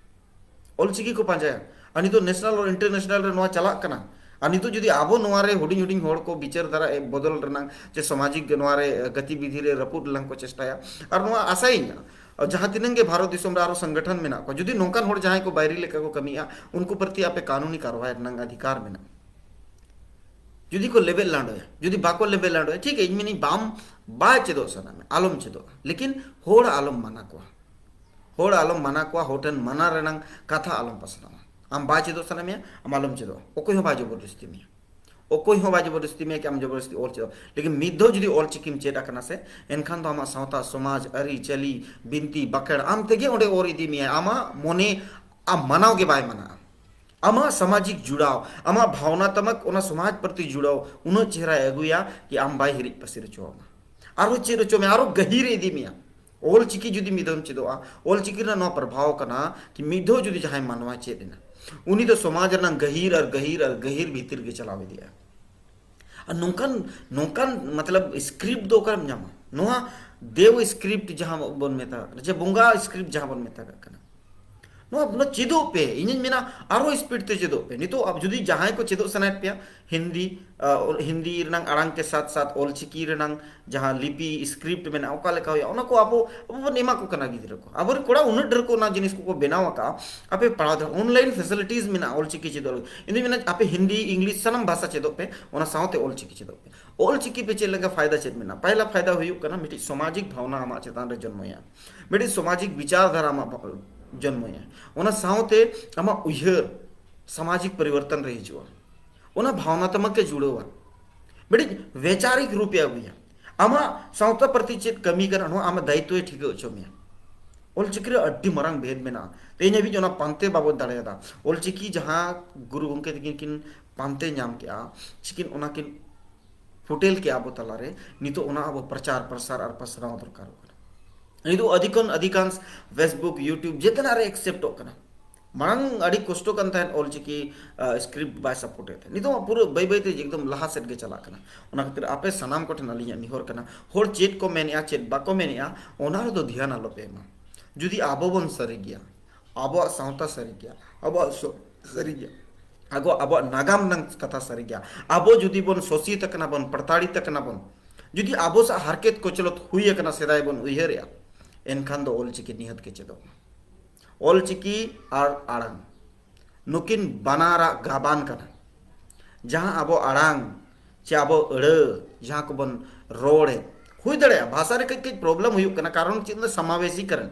ᱚᱞᱪᱤᱠᱤ ᱠᱚ ᱯᱟᱸᱡᱟᱭᱟ᱾ ᱟᱨ ᱱᱤᱛᱚᱜ ᱱᱮᱥᱱᱟᱞ ᱟᱨ ᱤᱱᱴᱟᱨᱱᱮᱥᱱᱟᱞ ᱨᱮ ᱱᱚᱣᱟ ᱪᱟᱞᱟᱜ ᱠᱟᱱᱟ᱾ ᱟᱨ ᱱᱤᱛᱚᱜ ᱡᱩᱫᱤ ᱟᱵᱚ ᱱᱚᱣᱟ ᱨᱮ ᱦᱩᱰᱤᱧ ᱦᱩᱰᱤᱧ ᱦᱚᱲ ᱠᱚ ᱵᱤᱪᱟᱹᱨ ᱫᱷᱟᱨᱟ ᱮ ᱵᱚᱫᱚᱞ ᱨᱮᱱᱟᱜ ᱪᱮ ᱥᱟᱢᱟᱡᱤᱠ ᱱᱚᱣᱟ ᱨᱮ ᱜᱟᱛᱤᱵᱤᱫᱷᱤ ᱨᱮ ᱨᱟᱹᱯᱩᱫ ᱨᱮᱱᱟᱜ ᱠᱚ ᱪᱮᱥᱴᱟᱭᱟ, ᱟᱨ ᱱᱚᱣᱟ ᱟᱥᱟᱭᱟᱹᱧ ᱡᱟᱦᱟᱸ ᱛᱤᱱᱟᱹᱜ ᱜᱮ ᱵᱷᱟᱨᱚᱛ ᱫᱤᱥᱚᱢ ᱨᱮ ᱟᱨᱚ ᱥᱚᱝᱜᱚᱴᱷᱚᱱ ᱢᱮᱱᱟᱜ ᱠᱚᱣᱟ, ᱡᱩᱫᱤ ᱱᱚᱝᱠᱟᱱ ᱦᱚᱲ ᱡᱟᱦᱟᱸᱭ ᱠᱚ ᱵᱟᱭᱨᱤ ᱞᱮᱠᱟ ᱠᱚ ᱠᱟᱹᱢᱤᱭᱮᱫᱼᱟ, ᱩᱱᱠᱩ ᱯᱨᱚᱛᱤ ᱟᱯᱮ ᱠᱟᱹᱱᱩᱱᱤ ᱠᱟᱨᱣᱟᱭ ᱨᱮᱱᱟᱜ ᱚᱫᱷᱤᱠᱟᱨ ᱢᱮᱱᱟᱜᱼᱟ᱾ ᱡᱩᱫᱤ ᱠᱚ ᱞᱮᱵᱮᱫ ᱞᱟᱸᱰᱚᱭᱟ, ᱡᱩᱫᱤ ᱵᱟᱠᱚ ᱞᱮᱵᱮᱫ ᱞᱟᱸᱰᱚᱭᱟ, ᱴᱷᱤᱠ ᱜᱮᱭᱟ, ᱤᱧ ᱢᱮᱱᱤᱧ ᱵᱟᱢ, ᱵᱟᱭ ᱪᱮᱫᱚᱜ ᱥᱟᱱᱟ ᱢᱮ, ᱟᱞᱚᱢ ᱪᱮᱫᱚᱜᱼᱟ, ᱞᱮᱠᱤᱱ ᱦᱚᱲ ᱟᱞᱚᱢ ᱢᱟᱱᱟ ᱠᱚᱣᱟ᱾ ᱦᱚᱲ ᱟᱞᱚᱢ ᱢᱟᱱᱟ ᱠᱚᱣᱟ, ᱦᱚᱲ ᱴᱷᱮᱱ ᱢᱟᱱᱟ ᱨᱮᱱᱟᱝ ᱠᱟᱛᱷᱟ ᱟᱞᱚᱢ ᱯᱟᱥᱱᱟᱣᱟ᱾ ᱟᱢ ᱵᱟᱭ ᱪᱮᱫᱚᱜ ᱥᱟᱱᱟ ᱢᱮᱭᱟ, ᱟᱢ ᱟᱞᱚᱢ ᱪᱮᱫᱚᱜᱼᱟ, ᱚᱠᱚᱭ ᱦᱚᱸ ᱵᱟᱭ ᱡᱚᱵᱚᱨᱫᱚᱥᱛᱤ ᱢᱮᱭᱟ᱾ ᱚᱠᱚᱭ ᱦᱚᱸ ᱵᱟᱭ ᱡᱚᱵᱚᱨᱫᱚᱥᱛᱤ ᱢᱮᱭᱟ ᱠᱤ ᱟᱢ ᱡᱚᱵᱚᱨᱫᱚᱥᱛᱤ ᱚᱞ ᱪᱮᱫᱚᱜ᱾ ᱞᱮᱠᱤᱱ ᱢᱤᱫ ᱫᱷᱟᱣ ᱡᱩᱫᱤ ᱚᱞ ᱪᱤᱠᱤᱢ ᱪᱮᱫ ᱟᱠᱟᱱᱟ ᱥᱮ, ᱮᱱᱠᱷᱟᱱ ᱫᱚ ᱟᱢᱟᱜ ᱥᱟᱶᱛᱟ, ᱥᱚᱢᱟᱡᱽ, ᱟᱹᱨᱤ, ᱪᱟᱹᱞᱤ, ᱵᱤᱱᱛᱤ, ᱵᱟᱠᱷᱮᱲ ᱟᱢ ᱛᱮᱜᱮ ᱚᱸᱰᱮ ᱚᱨ ᱤᱫᱤ ᱢᱮᱭᱟ᱾ ᱟᱢᱟᱜ ᱢᱚᱱᱮ ᱟᱢ ᱢᱟᱱᱟᱣ ᱜᱮ ᱵᱟᱭ ᱢᱟᱱᱟᱜᱼᱟ᱾ ᱟᱢᱟᱜ ᱥᱟᱢᱟᱡᱤᱠ ᱡᱩᱲᱟᱣ, ᱟᱢᱟᱜ ᱵᱷᱟᱣᱱᱟᱛᱢᱚᱠ ᱚᱱᱟ ᱥᱚᱢᱟᱡᱽ ᱯᱨᱚᱛᱤ ᱡᱩᱲᱟᱣ ᱩᱱᱟᱹᱜ ᱪᱮᱦᱨᱟᱭ ᱟᱹᱜᱩᱭᱟ ᱠᱤ ᱟᱢ ᱵᱟᱭ ᱦᱤᱨᱤᱡ ᱯᱟᱹᱥᱤᱨ ᱦᱚᱪᱚ ᱟᱢᱟ᱾ ᱟᱨᱦᱚᱸ ᱪᱮᱫ ᱦᱚᱪᱚ ᱢᱮ, ᱟᱨᱦᱚᱸ ᱜᱟᱹᱦᱤᱨ ᱮ ᱤᱫᱤ ᱢᱮᱭᱟ᱾ ᱚᱞ ᱪᱤᱠᱤ ᱡᱩᱫᱤ ᱢᱤᱫ ᱫᱷᱟᱣᱮᱢ ᱪᱮᱫᱚᱜᱼᱟ, ᱚᱞ ᱪᱤᱠᱤ ᱨᱮᱱᱟᱜ ᱱᱚᱣᱟ ᱯᱨᱚᱵᱷᱟᱣ ᱠᱟᱱᱟ ᱠᱤ ᱢᱤᱫ ᱫᱷᱟᱣ ᱡᱩᱫᱤ ᱡᱟᱦᱟᱸᱭ ᱢᱟᱱᱣᱟ ᱪᱮᱫ ᱮᱱᱟ, ᱩᱱᱤ ᱫᱚ ᱥᱚᱢᱟᱡᱽ ᱨᱮᱱᱟᱜ ᱜᱟᱹᱦᱤᱨ ᱟᱨ ᱜᱟᱹᱦᱤᱨ ᱟᱨ ᱜᱟᱹᱦᱤᱨ ᱵᱷᱤᱛᱤᱨ ᱜᱮ ᱪᱟᱞᱟᱣ ᱤᱫᱤᱜᱼᱟ᱾ ᱟᱨ ᱱᱚᱝᱠᱟᱱ, ᱱᱚᱝᱠᱟᱱ ᱢᱚᱛᱞᱚᱵ ᱥᱠᱨᱤᱯᱴ ᱫᱚ ᱚᱠᱟᱨᱮᱢ ᱧᱟᱢᱟ? ᱱᱚᱣᱟ ᱫᱮᱣ ᱥᱠᱨᱤᱯᱴ ᱡᱟᱦᱟᱸ ᱵᱚᱱ ᱢᱮᱛᱟᱜ ᱠᱟᱱᱟ, ᱡᱮ ᱵᱚᱸᱜᱟ ᱥᱠᱨᱤᱯᱴ ᱡᱟᱦᱟᱸ ᱵᱚᱱ ᱢᱮᱛᱟᱜ ᱠᱟᱱᱟ, ᱱᱚᱣᱟ, ᱱᱚᱣᱟ ᱪᱮᱫᱚᱜ ᱯᱮ᱾ ᱤᱧᱤᱧ ᱢᱮᱱᱟ ᱟᱨᱦᱚᱸ ᱥᱯᱤᱰ ᱛᱮ ᱪᱮᱫᱚᱜ ᱯᱮ᱾ ᱱᱤᱛᱚᱜ ᱟᱵ-, ᱡᱩᱫᱤ ᱡᱟᱦᱟᱸᱭ ᱠᱚ ᱪᱮᱫᱚᱜ ᱥᱟᱱᱟᱭᱮᱫ ᱯᱮᱭᱟ, ᱦᱤᱱᱫᱤ, ᱟᱸ, ᱦᱤᱱᱫᱤ ᱨᱮᱱᱟᱝ ᱟᱲᱟᱝ ᱠᱮ ᱥᱟᱛ ᱥᱟᱛ ᱚᱞ ᱪᱤᱠᱤ ᱨᱮᱱᱟᱝ ᱡᱟᱦᱟᱸ ᱞᱤᱯᱤ ᱥᱠᱨᱤᱯᱴ ᱢᱮᱱᱟᱜᱼᱟ, ᱚᱠᱟ ᱞᱮᱠᱟ ᱦᱩᱭᱩᱜᱼᱟ, ᱚᱱᱟ ᱠᱚ ᱟᱵᱚ, ᱟᱵᱚ ᱵᱚᱱ ᱮᱢᱟ ᱠᱚ ᱠᱟᱱᱟ ᱜᱤᱫᱽᱨᱟᱹ ᱠᱚ᱾ ᱟᱵᱚᱨᱮᱱ ᱠᱚᱲᱟ ᱩᱱᱟᱹᱜ ᱰᱷᱮᱨ ᱠᱚ ᱚᱱᱟ ᱡᱤᱱᱤᱥ ᱠᱚᱠᱚ ᱵᱮᱱᱟᱣ ᱟᱠᱟᱫᱼᱟ, ᱟᱯᱮ ᱯᱟᱲᱦᱟᱣ ᱫᱟᱲᱮᱭᱟᱜᱼᱟ᱾ ᱚᱱᱞᱟᱭᱤᱱ ᱯᱷᱮᱥᱤᱞᱤᱴᱤᱡᱽ ᱢᱮᱱᱟᱜᱼᱟ ᱚᱞ ᱪᱤᱠᱤ ᱪᱮᱫᱚᱜ ᱞᱟᱹᱜᱤᱫ᱾ ᱤᱧ ᱫᱩᱧ ᱢᱮᱱᱟ ᱟᱯᱮ ᱦᱤᱱᱫᱤ, ᱤᱝᱞᱤᱥ, ᱥᱟᱱᱟᱢ ᱵᱷᱟᱥᱟ ᱪᱮᱫᱚᱜ ᱯᱮ, ᱚᱱᱟ ᱥᱟᱶᱛᱮ ᱚᱞ ᱪᱤᱠᱤ ᱪᱮᱫᱚᱜ ᱯᱮ᱾ ᱚᱞ ᱪᱤᱠᱤ ᱯᱮ ᱪᱮᱫ ᱞᱮᱱᱠᱷᱟᱱ ᱯᱷᱟᱭᱫᱟ ᱪᱮᱫ ᱢᱮᱱᱟᱜᱼᱟ? ᱯᱟᱭᱞᱟ ᱯᱷᱟᱭᱫᱟ ᱦᱩᱭᱩᱜ ᱠᱟᱱᱟ, ᱢᱤᱫᱴᱤᱡ ᱥᱟᱢᱟᱡᱤᱠ ᱵᱷᱟᱵᱽᱱᱟ ᱟᱢᱟᱜ ᱪᱮᱛᱟᱱ ᱨᱮ ᱡᱚᱱᱢᱚᱭᱟ, ᱢᱤᱫᱴᱤᱡ ᱥᱟᱢᱟᱡᱤᱠ ᱵᱤᱪᱟᱨ ᱫᱷᱟᱨᱟ ᱟᱢᱟᱜ ᱵᱷᱟ-, ᱡᱚᱱᱢᱚᱭᱟ᱾ ᱚᱱᱟ ᱥᱟᱶᱛᱮ ᱟᱢᱟᱜ ᱩᱭᱦᱟᱹᱨ ᱥᱟᱢᱟᱡᱤᱠ ᱯᱚᱨᱤᱵᱚᱨᱛᱚᱱ ᱨᱮ ᱦᱤᱡᱩᱜᱼᱟ, ᱚᱱᱟ ᱵᱷᱟᱵᱽᱱᱟ ᱛᱟᱢᱟᱠ ᱮ ᱡᱩᱲᱟᱹᱣᱟ᱾ ᱢᱤᱫᱴᱤᱡ ᱵᱮᱪᱟᱨᱤᱠ ᱨᱩᱯ ᱮ ᱟᱹᱜᱩᱭᱟ᱾ ᱟᱢᱟᱜ ᱥᱟᱶᱛᱟ ᱯᱨᱚᱛᱤ ᱪᱮᱫ ᱠᱟᱹᱢᱤ ᱠᱟᱱᱟ, ᱱᱚᱣᱟ ᱟᱢᱟᱜ ᱫᱟᱭᱤᱛᱛᱚᱭ ᱴᱷᱤᱠᱟᱹ ᱦᱚᱪᱚ ᱢᱮᱭᱟ᱾ ᱚᱞᱪᱤᱠᱤ ᱨᱮ ᱟᱹᱰᱤ ᱢᱟᱨᱟᱝ ᱵᱷᱮᱫᱽ ᱢᱮᱱᱟᱜᱼᱟ, ᱛᱮᱦᱮᱧ ᱦᱟᱹᱵᱤᱡ ᱚᱱᱟ ᱯᱟᱱᱛᱮ ᱵᱟᱵᱚᱱ ᱫᱟᱲᱮᱭᱟᱫᱟ᱾ ᱚᱞᱪᱤᱠᱤ ᱡᱟᱦᱟᱸ ᱜᱩᱨᱩ ᱜᱚᱢᱠᱮ ᱛᱟᱹᱠᱤᱱ ᱠᱤᱱ ᱯᱟᱱᱛᱮ ᱧᱟᱢ ᱠᱮᱜᱼᱟ, ᱥᱮᱠᱤᱱ ᱚᱱᱟ ᱠᱤᱱ ᱯᱷᱩᱴᱮᱞ ᱠᱮᱜᱼᱟ ᱟᱵᱚ ᱛᱟᱞᱟᱨᱮ, ᱱᱤᱛᱚᱜ ᱚᱱᱟ ᱟᱵᱚ ᱯᱨᱚᱪᱟᱨ ᱯᱨᱚᱥᱟᱨ ᱟᱨ ᱯᱟᱥᱱᱟᱣ ᱫᱚᱨᱠᱟᱨᱚᱜ ᱠᱟᱱᱟ᱾ ᱱᱤᱛᱚᱜ ᱟᱹᱰᱤ ᱠᱷᱚᱱ ᱟᱹᱰᱤ ᱜᱟᱱ Facebook, YouTube ᱡᱮᱛᱮᱱᱟᱜ ᱨᱮ ᱮᱠᱥᱮᱯᱴᱚᱜ ᱠᱟᱱᱟ᱾ ᱢᱟᱲᱟᱝ ᱟᱹᱰᱤ ᱠᱚᱥᱴᱚ ᱠᱟᱱ ᱛᱟᱦᱮᱸᱫ ᱚᱞᱪᱤᱠᱤ, ᱟ, ᱥᱠᱨᱤᱯᱴ ᱵᱟᱭ ᱥᱟᱯᱳᱨᱴ ᱮᱫ ᱛᱟᱦᱮᱸᱫ᱾ ᱱᱤᱛᱚᱜ ᱢᱟ ᱯᱩᱨᱟᱹ ᱵᱟᱹᱭ ᱵᱟᱹᱭ ᱛᱮ ᱮᱠᱫᱚᱢ ᱞᱟᱦᱟ ᱥᱮᱫ ᱜᱮ ᱪᱟᱞᱟᱜ ᱠᱟᱱᱟ᱾ ᱚᱱᱟ ᱠᱷᱟᱹᱛᱤᱨ ᱟᱯᱮ ᱥᱟᱱᱟᱢ ᱠᱚᱴᱷᱮᱱ ᱟᱹᱞᱤᱧᱟᱜ ᱱᱮᱦᱚᱨ ᱠᱟᱱᱟ, ᱦᱚᱲ ᱪᱮᱫ ᱠᱚ ᱢᱮᱱᱮᱜᱼᱟ, ᱪᱮᱫ ᱵᱟᱠᱚ ᱢᱮᱱᱮᱜᱼᱟ, ᱚᱱᱟ ᱨᱮᱫᱚ ᱫᱷᱮᱭᱟᱱ ᱟᱞᱚᱯᱮ ᱮᱢᱟ᱾ ᱡᱩᱫᱤ ᱟᱵᱚ ᱵᱚᱱ ᱥᱟᱹᱨᱤ ᱜᱮᱭᱟ, ᱟᱵᱚᱣᱟᱜ ᱥᱟᱶᱛᱟ ᱥᱟᱹᱨᱤ ᱜᱮᱭᱟ, ᱟᱵᱚᱣᱟᱜ ᱥᱚ-, ᱥᱟᱹᱨᱤ ᱜᱮᱭᱟ᱾ ᱟᱵᱚ, ᱟᱵᱚᱣᱟᱜ ᱱᱟᱜᱟᱢ ᱨᱮᱱᱟᱜ ᱠᱟᱛᱷᱟ ᱥᱟᱹᱨᱤ ᱜᱮᱭᱟ᱾ ᱟᱵᱚ ᱡᱩᱫᱤ ᱵᱚᱱ ᱥᱳᱥᱤᱛ ᱟᱠᱟᱱᱟ ᱵᱚᱱ, ᱯᱨᱚᱛᱟᱲᱤᱛ ᱟᱠᱟᱱᱟ ᱵᱚᱱ, ᱡᱩᱫᱤ ᱟᱵᱚ ᱥᱟᱶ ᱦᱟᱨᱠᱮᱛ ᱠᱚᱪᱞᱚᱛ ᱦᱩᱭ ᱟᱠᱟᱱᱟ, ᱥᱮᱫᱟᱭ ᱵᱚᱱ ᱩᱭᱦᱟᱹᱨᱮᱜᱼᱟ, ᱮᱱᱠᱷᱟᱱ ᱫᱚ ᱚᱞᱪᱤᱠᱤ ᱱᱤᱦᱟᱹᱛ ᱜᱮ ᱪᱮᱫᱚᱜ ᱢᱟ᱾ ᱚᱞᱪᱤᱠᱤ ᱟᱨ ᱟᱲᱟᱝ ᱱᱩᱠᱤᱱ ᱵᱟᱱᱟᱨᱟᱜ ᱜᱟᱵᱟᱱ ᱠᱟᱱᱟ᱾ ᱡᱟᱦᱟᱸ ᱟᱵᱚ ᱟᱲᱟᱝ ᱪᱮ ᱟᱵᱚ ᱟᱹᱲᱟᱹ, ᱡᱟᱦᱟᱸ ᱠᱚᱵᱚᱱ ᱨᱚᱲᱮᱫ, ᱦᱩᱭ ᱫᱟᱲᱮᱭᱟᱜᱼᱟ ᱵᱷᱟᱥᱟ ᱨᱮ ᱠᱟᱹᱡ ᱠᱟᱹᱡ ᱯᱨᱚᱵᱞᱮᱢ ᱦᱩᱭᱩᱜ ᱠᱟᱱᱟ, ᱠᱟᱨᱚᱱ ᱪᱮᱫ ᱫᱚ ᱥᱟᱢᱟᱵᱮᱥᱤᱠᱚᱨᱚᱱ᱾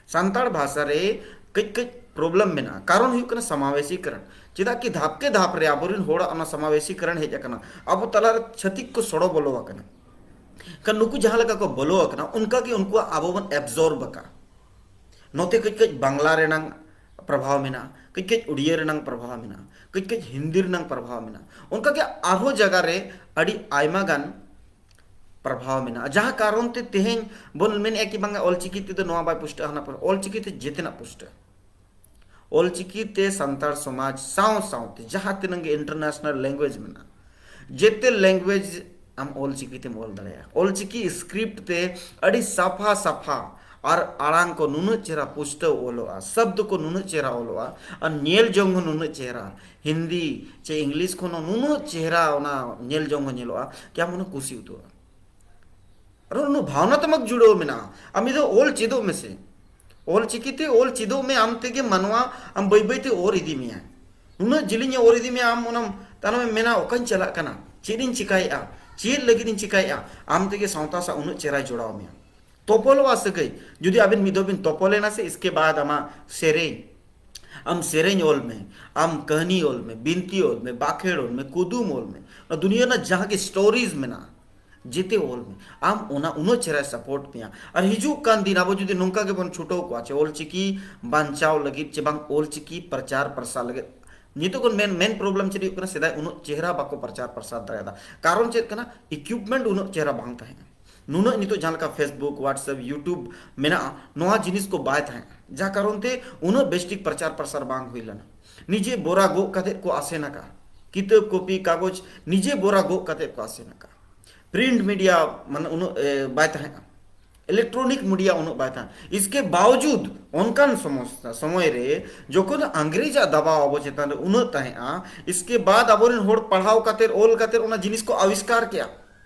ᱥᱟᱱᱛᱟᱲ ᱵᱷᱟᱥᱟ ᱨᱮ ᱠᱟᱹᱡ ᱠᱟᱹᱡ ᱯᱨᱚᱵᱞᱮᱢ ᱢᱮᱱᱟᱜᱼᱟ, ᱠᱟᱨᱚᱱ ᱦᱩᱭᱩᱜ ᱠᱟᱱᱟ ᱥᱟᱢᱟᱵᱮᱥᱤᱠᱚᱨᱚᱱ᱾ ᱪᱮᱫᱟᱜ ᱠᱤ ᱫᱷᱟᱯᱠᱮ ᱫᱷᱟᱯ ᱨᱮ ᱟᱵᱚᱨᱮᱱ ᱦᱚᱲᱟᱜ ᱚᱱᱟ ᱥᱟᱢᱟᱵᱮᱥᱤᱠᱚᱨᱚᱱ ᱦᱮᱡ ᱟᱠᱟᱱᱟ, ᱟᱵᱚ ᱛᱟᱞᱟᱨᱮ ᱪᱷᱟᱹᱛᱤᱠ ᱠᱚ ᱥᱚᱲᱚ ᱵᱚᱞᱚ ᱟᱠᱟᱱᱟ᱾ ᱠᱷᱟᱱ ᱱᱩᱠᱩ ᱡᱟᱦᱟᱸ ᱞᱮᱠᱟ ᱠᱚ ᱵᱚᱞᱚ ᱟᱠᱟᱱᱟ, ᱚᱱᱠᱟ ᱜᱮ ᱩᱱᱠᱩᱣᱟᱜ ᱟᱵᱚ ᱵᱚᱱ ᱮᱵᱡᱚᱨᱵ ᱟᱠᱟᱫᱼᱟ᱾ ᱱᱚᱛᱮ ᱠᱟᱹᱡ ᱠᱟᱹᱡ ᱵᱟᱝᱞᱟ ᱨᱮᱱᱟᱝ ᱯᱨᱚᱵᱷᱟᱣ ᱢᱮᱱᱟᱜᱼᱟ, ᱠᱟᱹᱡ ᱠᱟᱹᱡ ᱩᱲᱤᱭᱟᱹ ᱨᱮᱱᱟᱝ ᱯᱨᱚᱵᱷᱟᱣ ᱢᱮᱱᱟᱜᱼᱟ, ᱠᱟᱹᱡ ᱠᱟᱹᱡ ᱦᱤᱱᱫᱤ ᱨᱮᱱᱟᱝ ᱯᱨᱚᱵᱷᱟᱣ ᱢᱮᱱᱟᱜᱼᱟ᱾ ᱚᱱᱠᱟᱜᱮ ᱟᱨᱦᱚᱸ ᱡᱟᱭᱜᱟ ᱨᱮ ᱟᱹᱰᱤ ᱟᱭᱢᱟ ᱜᱟᱱ ᱯᱨᱚᱵᱷᱟᱣ ᱢᱮᱱᱟᱜᱼᱟ, ᱡᱟᱦᱟᱸ ᱠᱟᱨᱚᱱ ᱛᱮ ᱛᱮᱦᱮᱧ ᱵᱚᱱ ᱢᱮᱱᱮᱫᱼᱟ ᱠᱤ ᱵᱟᱝᱟ ᱚᱞᱪᱤᱠᱤ ᱛᱮᱫᱚ ᱱᱚᱣᱟ ᱵᱟᱭ ᱯᱩᱥᱴᱟᱹᱜᱼᱟ, ᱦᱟᱱᱟ ᱯᱩᱥᱴᱟᱹᱜᱼᱟ᱾ ᱚᱞᱪᱤᱠᱤ ᱛᱮ ᱡᱮᱛᱮᱱᱟᱜ ᱯᱩᱥᱴᱟᱹᱜᱼᱟ᱾ ᱚᱞᱪᱤᱠᱤ ᱛᱮ ᱥᱟᱱᱛᱟᱲ ᱥᱚᱢᱟᱡᱽ ᱥᱟᱶ ᱥᱟᱶᱛᱮ ᱡᱟᱦᱟᱸ ᱛᱤᱱᱟᱹᱜ ᱜᱮ ᱤᱱᱴᱟᱨᱱᱮᱥᱱᱟᱞ ᱞᱮᱝᱜᱩᱭᱮᱡᱽ ᱢᱮᱱᱟᱜᱼᱟ, ᱡᱮᱛᱮ ᱞᱮᱝᱜᱩᱭᱮᱡᱽ ᱟᱢ ᱚᱞᱪᱤᱠᱤ ᱛᱮᱢ ᱚᱞ ᱫᱟᱲᱮᱭᱟᱜᱼᱟ᱾ ᱚᱞᱪᱤᱠᱤ ᱥᱠᱨᱤᱯᱴ ᱛᱮ ᱟᱹᱰᱤ ᱥᱟᱯᱷᱟ ᱥᱟᱯᱷᱟ ᱟᱨ ᱟᱲᱟᱝ ᱠᱚ ᱱᱩᱱᱟᱹᱜ ᱪᱮᱦᱨᱟ ᱯᱩᱥᱴᱟᱹᱣ ᱚᱞᱚᱜᱼᱟ, ᱥᱚᱵᱫ ᱠᱚ ᱱᱩᱱᱟᱹᱜ ᱪᱮᱦᱨᱟ ᱚᱞᱚᱜᱼᱟ, ᱟᱨ ᱧᱮᱞ ᱡᱚᱝ ᱦᱚᱸ ᱱᱩᱱᱟᱹᱜ ᱪᱮᱦᱨᱟ, ᱦᱤᱱᱫᱤ ᱪᱮ ᱤᱝᱞᱤᱥ ᱠᱷᱚᱱ ᱦᱚᱸ ᱱᱩᱱᱟᱹᱜ ᱪᱮᱦᱨᱟ ᱚᱱᱟ ᱧᱮᱞ ᱡᱚᱝ ᱦᱚᱸ ᱧᱮᱞᱚᱜᱼᱟ, ᱠᱤ ᱟᱢ ᱚᱱᱟ ᱠᱩᱥᱤ ᱩᱛᱟᱹᱨᱚᱜᱼᱟ᱾ ᱟᱨ ᱩᱱᱟᱹᱜ ᱵᱷᱟᱣᱱᱟᱛᱢᱚᱠ ᱡᱩᱲᱟᱹᱣ ᱢᱮᱱᱟᱜᱼᱟ᱾ ᱟᱢ ᱢᱤᱫ ᱫᱷᱟᱣ ᱚᱞ ᱪᱮᱫᱚᱜ ᱢᱮᱥᱮ, ᱚᱞ ᱪᱤᱠᱤᱛᱮ ᱚᱞ ᱪᱮᱫᱚᱜ ᱢᱮ, ᱟᱢ ᱛᱮᱜᱮ ᱢᱟᱱᱣᱟ ᱟᱢ ᱵᱟᱹᱭ ᱵᱟᱹᱭᱛᱮ ᱚᱨ ᱤᱫᱤ ᱢᱮᱭᱟ᱾ ᱱᱩᱱᱟᱹᱜ ᱡᱤᱞᱤᱧᱮ ᱚᱨ ᱤᱫᱤ ᱢᱮᱭᱟ, ᱟᱢ ᱚᱱᱟᱢ ᱛᱟᱭᱱᱚᱢᱮᱢ ᱢᱮᱱᱟ, "ᱚᱠᱟᱧ ᱪᱟᱞᱟᱜ ᱠᱟᱱᱟ, ᱪᱮᱫ ᱤᱧ ᱪᱤᱠᱟᱭᱮᱫᱼᱟ, ᱪᱮᱫ ᱞᱟᱹᱜᱤᱫ ᱤᱧ ᱪᱤᱠᱟᱭᱮᱫᱼᱟ?" ᱟᱢ ᱛᱮᱜᱮ ᱥᱟᱶᱛᱟ ᱥᱟᱶ ᱩᱱᱟᱹᱜ ᱪᱮᱦᱨᱟᱭ ᱡᱚᱲᱟᱣ ᱢᱮᱭᱟ᱾ ᱛᱚᱯᱚᱞᱚᱜᱼᱟ ᱥᱟᱹᱜᱟᱹᱭ᱾ ᱡᱩᱫᱤ ᱟᱵᱤᱱ ᱢᱤᱫ ᱫᱷᱟᱣ ᱵᱤᱱ ᱛᱚᱯᱚᱞᱮᱱᱟ ᱥᱮ, ᱤᱥᱠᱮ ᱵᱟᱫ ᱟᱢᱟᱜ ᱥᱮᱨᱮᱧ, ᱟᱢ ᱥᱮᱨᱮᱧ ᱚᱞ ᱢᱮ, ᱟᱢ ᱠᱟᱹᱦᱱᱤ ᱚᱞ ᱢᱮ, ᱵᱤᱱᱛᱤ ᱚᱞ ᱢᱮ, ᱵᱟᱠᱷᱮᱲ ᱚᱞ ᱢᱮ, ᱠᱩᱫᱩᱢ ᱚᱞ ᱢᱮ, ᱱᱚᱣᱟ ᱫᱩᱱᱤᱭᱟᱹ ᱨᱮᱱᱟᱜ ᱡᱟᱦᱟᱸ ᱜᱮ ᱥᱴᱳᱨᱤᱡᱽ ᱢᱮᱱᱟᱜᱼᱟ, ᱡᱮᱛᱮ ᱚᱞ ᱢᱮ᱾ ᱟᱢ ᱚᱱᱟ ᱩᱱᱟᱹᱜ ᱪᱮᱦᱨᱟᱭ ᱥᱟᱯᱳᱨᱴ ᱢᱮᱭᱟ᱾ ᱟᱨ ᱦᱤᱡᱩᱜ ᱠᱟᱱ ᱫᱤᱱ ᱟᱵᱚ ᱡᱩᱫᱤ ᱱᱚᱝᱠᱟ ᱜᱮᱵᱚᱱ ᱪᱷᱩᱴᱟᱹᱣ ᱠᱚᱜᱼᱟ ᱪᱮ ᱚᱞ ᱪᱤᱠᱤ ᱵᱟᱧᱪᱟᱣ ᱞᱟᱹᱜᱤᱫ ᱪᱮ ᱵᱟᱝ ᱚᱞ ᱪᱤᱠᱤ ᱯᱨᱚᱪᱟᱨ ᱯᱨᱚᱥᱟᱨ ᱞᱟᱹᱜᱤᱫ, ᱱᱤᱛᱚᱜ ᱠᱷᱚᱱ ᱢᱮᱱ ᱢᱮᱱ ᱯᱨᱚᱵᱞᱮᱢ ᱪᱮᱫ ᱦᱩᱭᱩᱜ ᱠᱟᱱᱟ? ᱥᱮᱫᱟᱭ ᱩᱱᱟᱹᱜ ᱪᱮᱦᱨᱟ ᱵᱟᱠᱚ ᱯᱨᱚᱪᱟᱨ ᱯᱨᱚᱥᱟᱨ ᱫᱟᱲᱮᱭᱟᱫᱟ᱾ ᱠᱟᱨᱚᱱ ᱪᱮᱫ ᱠᱟᱱᱟ? ᱤᱠᱩᱭᱤᱯᱢᱮᱱᱴ ᱩᱱᱟᱹᱜ ᱪᱮᱦᱨᱟ ᱵᱟᱝ ᱛᱟᱦᱮᱸ ᱠᱟᱱᱟ᱾ ᱱᱩᱱᱟᱹᱜ ᱱᱤᱛᱚᱜ ᱡᱟᱦᱟᱸ ᱞᱮᱠᱟ Facebook, WhatsApp, YouTube ᱢᱮᱱᱟᱜᱼᱟ, ᱱᱚᱣᱟ ᱡᱤᱱᱤᱥ ᱠᱚ ᱵᱟᱭ ᱛᱟᱦᱮᱸ ᱠᱟᱱᱟ, ᱡᱟ ᱠᱟᱨᱚᱱ ᱛᱮ ᱩᱱᱟᱹᱜ ᱵᱮᱥᱴᱷᱤᱠ ᱯᱨᱚᱪᱟᱨ ᱯᱨᱚᱥᱟᱨ ᱵᱟᱝ ᱦᱩᱭ ᱞᱮᱱᱟ᱾ ᱱᱤᱡᱮ ᱵᱚᱨᱟ ᱜᱚᱜ ᱠᱟᱛᱮᱫ ᱠᱚ ᱟᱥᱮᱱ ᱟᱠᱟᱫᱼᱟ, ᱠᱤᱛᱟᱹᱵ ᱠᱚᱯᱤ ᱠᱟᱜᱚᱡᱽ ᱱᱤᱡᱮ ᱵᱚᱨᱟ ᱜᱚᱜ ᱠᱟᱛᱮᱫ ᱠᱚ ᱟᱥᱮᱱ ᱟᱠᱟᱫᱼᱟ᱾ ᱯᱨᱤᱱᱴ ᱢᱤᱰᱤᱭᱟ ᱢᱟᱱᱮ ᱩᱱᱟᱹᱜ ᱮ, ᱵᱟᱭ ᱛᱟᱦᱮᱸ ᱠᱟᱱᱟ᱾ ᱤᱞᱮᱠᱴᱨᱚᱱᱤᱠ ᱢᱤᱰᱤᱭᱟ ᱩᱱᱟᱹᱜ ᱵᱟᱭ ᱛᱟᱦᱮᱸ᱾ ᱤᱥᱠᱮ ᱵᱟᱣᱡᱩᱫ ᱚᱱᱠᱟᱱ ᱥᱚᱢᱚᱥᱟ ᱥᱚᱢᱚᱭ ᱨᱮ ᱡᱚᱠᱷᱚᱱ ᱟᱝᱨᱮᱡᱟᱜ ᱫᱟᱵᱟᱣ ᱟᱵᱚ ᱪᱮᱛᱟᱱ ᱨᱮ ᱩᱱᱟᱹᱜ ᱛᱟᱦᱮᱸᱜᱼᱟ, ᱤᱥᱠᱮ ᱵᱟᱫ ᱟᱵᱚᱨᱮᱱ ᱦᱚᱲ ᱯᱟᱲᱦᱟᱣ ᱠᱟᱛᱮ, ᱚᱞ ᱠᱟᱛᱮ ᱚᱱᱟ ᱡᱤᱱᱤᱥ ᱠᱚ ᱟᱵᱤᱥᱠᱟᱨ ᱠᱮᱜᱼᱟ᱾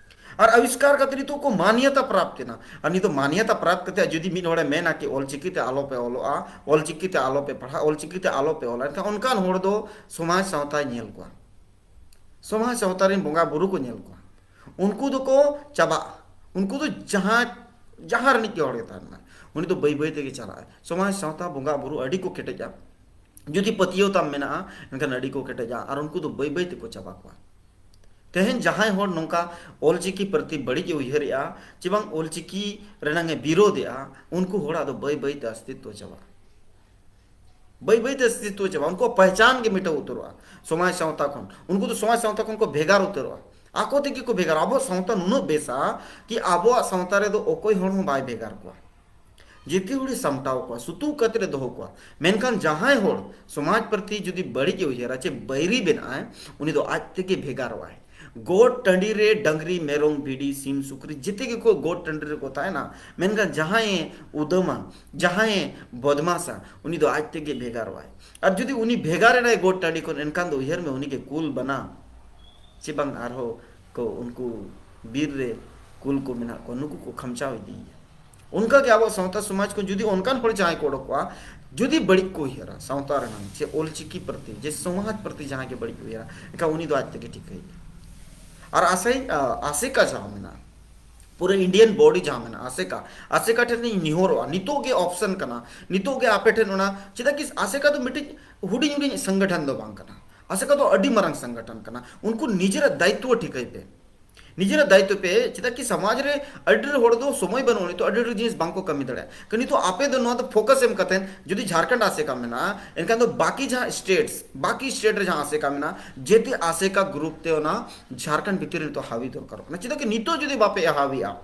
ᱟᱨ ᱟᱵᱤᱥᱠᱟᱨ ᱠᱟᱛᱮ ᱱᱤᱛᱚᱜ ᱠᱚ ᱢᱟᱱᱭᱟᱛᱟ ᱯᱨᱟᱯᱛ ᱮᱱᱟ᱾ ᱟᱨ ᱱᱤᱛᱚᱜ ᱢᱟᱱᱭᱟᱛᱟ ᱯᱨᱟᱯᱛ ᱠᱟᱛᱮ ᱡᱩᱫᱤ ᱢᱤᱫ ᱦᱚᱲᱮ ᱢᱮᱱᱟ ᱠᱤ ᱚᱞᱪᱤᱠᱤ ᱛᱮ ᱟᱞᱚᱯᱮ ᱚᱞᱚᱜᱼᱟ, ᱚᱞᱪᱤᱠᱤ ᱛᱮ ᱟᱞᱚᱯᱮ ᱯᱟᱲᱦᱟᱜᱼᱟ, ᱚᱞᱪᱤᱠᱤ ᱛᱮ ᱟᱞᱚᱯᱮ ᱚᱞᱟ, ᱮᱱᱠᱷᱟᱱ ᱚᱱᱠᱟᱱ ᱦᱚᱲ ᱫᱚ ᱥᱚᱢᱟᱡᱽ ᱥᱟᱶᱛᱟᱭ ᱧᱮᱞ ᱠᱚᱣᱟ᱾ ᱥᱚᱢᱟᱡᱽ ᱥᱟᱶᱛᱟ ᱨᱮᱱ ᱵᱚᱸᱜᱟ ᱵᱩᱨᱩ ᱠᱚ ᱧᱮᱞ ᱠᱚᱣᱟ᱾ ᱩᱱᱠᱩ ᱫᱚᱠᱚ ᱪᱟᱵᱟᱜᱼᱟ᱾ ᱩᱱᱠᱩ ᱫᱚ ᱡᱟᱦᱟᱸ, ᱡᱟᱦᱟᱸ ᱨᱤᱱᱤᱡ ᱜᱮ ᱦᱚᱲ ᱜᱮ ᱛᱟᱦᱮᱱ ᱢᱟᱭ, ᱩᱱᱤ ᱫᱚ ᱵᱟᱹᱭ ᱵᱟᱹᱭ ᱛᱮᱜᱮ ᱪᱟᱞᱟᱜᱼᱟᱭ᱾ ᱥᱚᱢᱟᱡᱽ ᱥᱟᱶᱛᱟ ᱵᱚᱸᱜᱟ ᱵᱩᱨᱩ ᱟᱹᱰᱤ ᱠᱚ ᱠᱮᱴᱮᱡᱟ᱾ ᱡᱩᱫᱤ ᱯᱟᱹᱛᱭᱟᱹᱣ ᱛᱟᱢ ᱢᱮᱱᱟᱜᱼᱟ, ᱮᱱᱠᱷᱟᱱ ᱟᱹᱰᱤ ᱠᱚ ᱠᱮᱴᱮᱡᱟ ᱟᱨ ᱩᱱᱠᱩ ᱫᱚ ᱵᱟᱹᱭ ᱵᱟᱹᱭ ᱛᱮᱠᱚ ᱪᱟᱵᱟ ᱠᱚᱣᱟ᱾ ᱛᱮᱦᱮᱧ ᱡᱟᱦᱟᱸᱭ ᱦᱚᱲ ᱱᱚᱝᱠᱟ ᱚᱞᱪᱤᱠᱤ ᱯᱨᱚᱛᱤ ᱵᱟᱹᱲᱤᱡ ᱮ ᱩᱭᱦᱟᱹᱨᱮᱜᱼᱟ, ᱪᱮ ᱵᱟᱝ ᱚᱞᱪᱤᱠᱤ ᱨᱮᱱᱟᱝ ᱮ ᱵᱤᱨᱳᱫᱷᱮᱜᱼᱟ, ᱩᱱᱠᱩ ᱦᱚᱲᱟᱜ ᱫᱚ ᱵᱟᱹᱭ ᱵᱟᱹᱭ ᱛᱮ ᱚᱥᱛᱤᱛᱣᱚ ᱪᱟᱵᱟᱜᱼᱟ᱾ ᱵᱟᱹᱭ ᱵᱟᱹᱭ ᱛᱮ ᱚᱥᱛᱤᱛᱣᱚ ᱪᱟᱵᱟᱜᱼᱟ᱾ ᱩᱱᱠᱩᱣᱟᱜ ᱯᱮᱦᱪᱟᱱ ᱜᱮ ᱢᱮᱴᱟᱣ ᱩᱛᱟᱹᱨᱚᱜᱼᱟ ᱥᱚᱢᱟᱡᱽ ᱥᱟᱶᱛᱟ ᱠᱷᱚᱱ᱾ ᱩᱱᱠᱩ ᱫᱚ ᱥᱚᱢᱟᱡᱽ ᱥᱟᱶᱛᱟ ᱠᱷᱚᱱ ᱠᱚ ᱵᱷᱮᱜᱟᱨ ᱩᱛᱟᱹᱨᱚᱜᱼᱟ᱾ ᱟᱠᱚ ᱛᱮᱜᱮ ᱠᱚ ᱵᱷᱮᱜᱟᱨᱟ᱾ ᱟᱵᱚᱣᱟᱜ ᱥᱟᱶᱛᱟ ᱱᱩᱱᱟᱹᱜ ᱵᱮᱥᱟ ᱠᱤ ᱟᱵᱚᱣᱟᱜ ᱥᱟᱶᱛᱟ ᱨᱮᱫᱚ ᱚᱠᱚᱭ ᱦᱚᱲ ᱦᱚᱸ ᱵᱟᱭ ᱵᱷᱮᱜᱟᱨ ᱠᱚᱣᱟ᱾ ᱡᱮᱛᱮ ᱦᱚᱲᱮ ᱥᱟᱢᱴᱟᱣ ᱠᱚᱣᱟ, ᱥᱩᱛᱩᱜ ᱠᱟᱛᱮ ᱮ ᱫᱚᱦᱚ ᱠᱚᱣᱟ᱾ ᱢᱮᱱᱠᱷᱟᱱ ᱡᱟᱦᱟᱸᱭ ᱦᱚᱲ ᱥᱚᱢᱟᱡᱽ ᱯᱨᱚᱛᱤ ᱡᱩᱫᱤ ᱵᱟᱹᱲᱤᱡ ᱮ ᱩᱭᱦᱟᱹᱨᱟ ᱪᱮ ᱵᱟᱹᱭᱨᱤ ᱵᱮᱱᱟᱜᱼᱟᱭ, ᱩᱱᱤ ᱫᱚ ᱟᱡ ᱛᱮᱜᱮ ᱵᱷᱮᱜᱟᱨᱚᱜᱼᱟᱭ᱾ ᱜᱚᱴ ᱴᱟᱺᱰᱤ ᱨᱮ ᱰᱟᱝᱨᱤ, ᱢᱮᱨᱚᱢ, ᱵᱷᱤᱰᱤ, ᱥᱤᱢ, ᱥᱩᱠᱨᱤ ᱡᱮᱛᱮ ᱜᱮᱠᱚ ᱜᱚᱴ ᱴᱟᱺᱰᱤ ᱨᱮᱠᱚ ᱛᱟᱦᱮᱱᱟ, ᱢᱮᱱᱠᱷᱟᱱ ᱡᱟᱦᱟᱸᱭᱮ ᱩᱫᱟᱹᱢᱟ, ᱡᱟᱦᱟᱸᱭᱮ ᱵᱚᱫᱢᱟᱥᱟ, ᱩᱱᱤ ᱫᱚ ᱟᱡ ᱛᱮᱜᱮ ᱵᱷᱮᱜᱟᱨᱚᱜᱼᱟᱭ᱾ ᱟᱨ ᱡᱩᱫᱤ ᱩᱱᱤ ᱵᱷᱮᱜᱟᱨ ᱮᱱᱟᱭ ᱜᱚᱴ ᱴᱟᱺᱰᱤ ᱠᱷᱚᱱ, ᱮᱱᱠᱷᱟᱱ ᱫᱚ ᱩᱭᱦᱟᱹᱨ ᱢᱮ, ᱩᱱᱤᱜᱮ ᱠᱩᱞ ᱵᱟᱱᱟ ᱪᱮ ᱵᱟᱝ ᱟᱨᱦᱚᱸ ᱠᱚ ᱩᱱᱠᱩ ᱵᱤᱨ ᱨᱮ ᱠᱩᱞ ᱠᱚ ᱢᱮᱱᱟᱜ ᱠᱚᱣᱟ, ᱱᱩᱠᱩ ᱠᱚ ᱠᱷᱟᱢᱪᱟᱣ ᱤᱫᱤᱭᱮᱭᱟ᱾ ᱚᱱᱠᱟᱜᱮ ᱟᱵᱚ ᱥᱟᱶᱛᱟ ᱥᱚᱢᱟᱡᱽ ᱠᱷᱚᱱ ᱡᱩᱫᱤ ᱚᱱᱠᱟᱱ ᱦᱚᱲ ᱡᱟᱦᱟᱸᱭ ᱠᱚ ᱚᱰᱚᱠᱚᱜᱼᱟ, ᱡᱩᱫᱤ ᱵᱟᱹᱲᱤᱡ ᱠᱚ ᱩᱭᱦᱟᱹᱨᱟ ᱥᱟᱶᱛᱟ ᱨᱮᱱᱟᱜ, ᱪᱮ ᱚᱞᱪᱤᱠᱤ ᱯᱨᱚᱛᱤ, ᱡᱮ ᱥᱚᱢᱟᱡᱽ ᱯᱨᱚᱛᱤ ᱡᱟᱦᱟᱸᱭ ᱜᱮ ᱵᱟᱹᱲᱤᱡ ᱠᱚ ᱩᱭᱦᱟᱹᱨᱟ, ᱮᱱᱠᱷᱟᱱ ᱩᱱᱤ ᱫᱚ ᱟᱡ ᱛᱮᱜᱮ ᱴᱷᱤᱠᱟᱹᱭ᱾ ᱟᱨ ᱟᱥᱮ-, ᱟ, ᱟᱥᱮᱠᱟ ᱡᱟᱦᱟᱸ ᱢᱮᱱᱟᱜᱼᱟ, ᱯᱩᱨᱟᱹ ᱤᱱᱰᱤᱭᱟᱱ ᱵᱚᱰᱤ ᱡᱟᱦᱟᱸ ᱢᱮᱱᱟᱜᱼᱟ, ᱟᱥᱮᱠᱟ, ᱟᱥᱮᱠᱟ ᱴᱷᱮᱱ ᱤᱧ ᱱᱮᱦᱚᱨᱚᱜᱼᱟ, ᱱᱤᱛᱚᱜ ᱜᱮ ᱚᱯᱥᱚᱱ ᱠᱟᱱᱟ, ᱱᱤᱛᱚᱜ ᱜᱮ ᱟᱯᱮ ᱴᱷᱮᱱ ᱚᱱᱟ, ᱪᱮᱫᱟᱜ ᱠᱤ ᱟᱥᱮᱠᱟ ᱫᱚ ᱢᱤᱫᱴᱤᱡ ᱦᱩᱰᱤᱧ ᱦᱩᱰᱤᱧ ᱥᱚᱝᱜᱚᱴᱷᱚᱱ ᱫᱚ ᱵᱟᱝ ᱠᱟᱱᱟ, ᱟᱥᱮᱠᱟ ᱫᱚ ᱟᱹᱰᱤ ᱢᱟᱨᱟᱝ ᱥᱚᱝᱜᱚᱴᱷᱚᱱ ᱠᱟᱱᱟ᱾ ᱩᱱᱠᱩ ᱱᱤᱡᱮᱨᱟᱜ ᱫᱟᱭᱤᱛᱛᱚ ᱴᱷᱤᱠᱟᱹᱭ ᱯᱮ, ᱱᱤᱡᱮᱨᱟᱜ ᱫᱟᱭᱤᱛᱛᱚ ᱯᱮ᱾ ᱪᱮᱫᱟᱜ ᱠᱤ ᱥᱚᱢᱟᱡᱽ ᱨᱮ ᱟᱹᱰᱤ ᱰᱷᱮᱨ ᱦᱚᱲ ᱫᱚ ᱥᱚᱢᱚᱭ ᱵᱟᱹᱱᱩᱜᱼᱟ, ᱱᱤᱛᱚᱜ ᱟᱹᱰᱤ ᱰᱷᱮᱨ ᱡᱤᱱᱤᱥ ᱵᱟᱝᱠᱚ ᱠᱟᱹᱢᱤ ᱫᱟᱲᱮᱭᱟᱜᱼᱟ᱾ ᱠᱤ ᱱᱤᱛᱚᱜ ᱟᱯᱮ ᱫᱚ ᱱᱚᱣᱟ ᱫᱚ ᱯᱷᱳᱠᱟᱥ ᱮᱢ ᱠᱟᱛᱮ, ᱡᱩᱫᱤ ᱡᱷᱟᱲᱠᱷᱚᱸᱰ ᱟᱥᱮᱠᱟ ᱢᱮᱱᱟᱜᱼᱟ, ᱮᱱᱠᱷᱟᱱ ᱫᱚ ᱵᱟᱠᱤ ᱡᱟᱦᱟᱸ ᱥᱴᱮᱴᱥ, ᱵᱟᱠᱤ ᱥᱴᱮᱴ ᱨᱮ ᱡᱟᱦᱟᱸ ᱟᱥᱮᱠᱟ ᱢᱮᱱᱟᱜᱼᱟ, ᱡᱮᱛᱮ ᱟᱥᱮᱠᱟ ᱜᱨᱩᱯ ᱛᱮ ᱚᱱᱟ ᱡᱷᱟᱲᱠᱷᱚᱸᱰ ᱵᱷᱤᱛᱤᱨ ᱨᱮ ᱱᱤᱛᱚᱜ ᱦᱟᱣᱤ ᱫᱚᱨᱠᱟᱨᱚᱜ ᱠᱟᱱᱟ᱾ ᱪᱮᱫᱟᱜ ᱠᱤ ᱱᱤᱛᱚᱜ ᱡᱩᱫᱤ ᱵᱟᱯᱮ ᱦᱟᱣᱤᱭᱟ,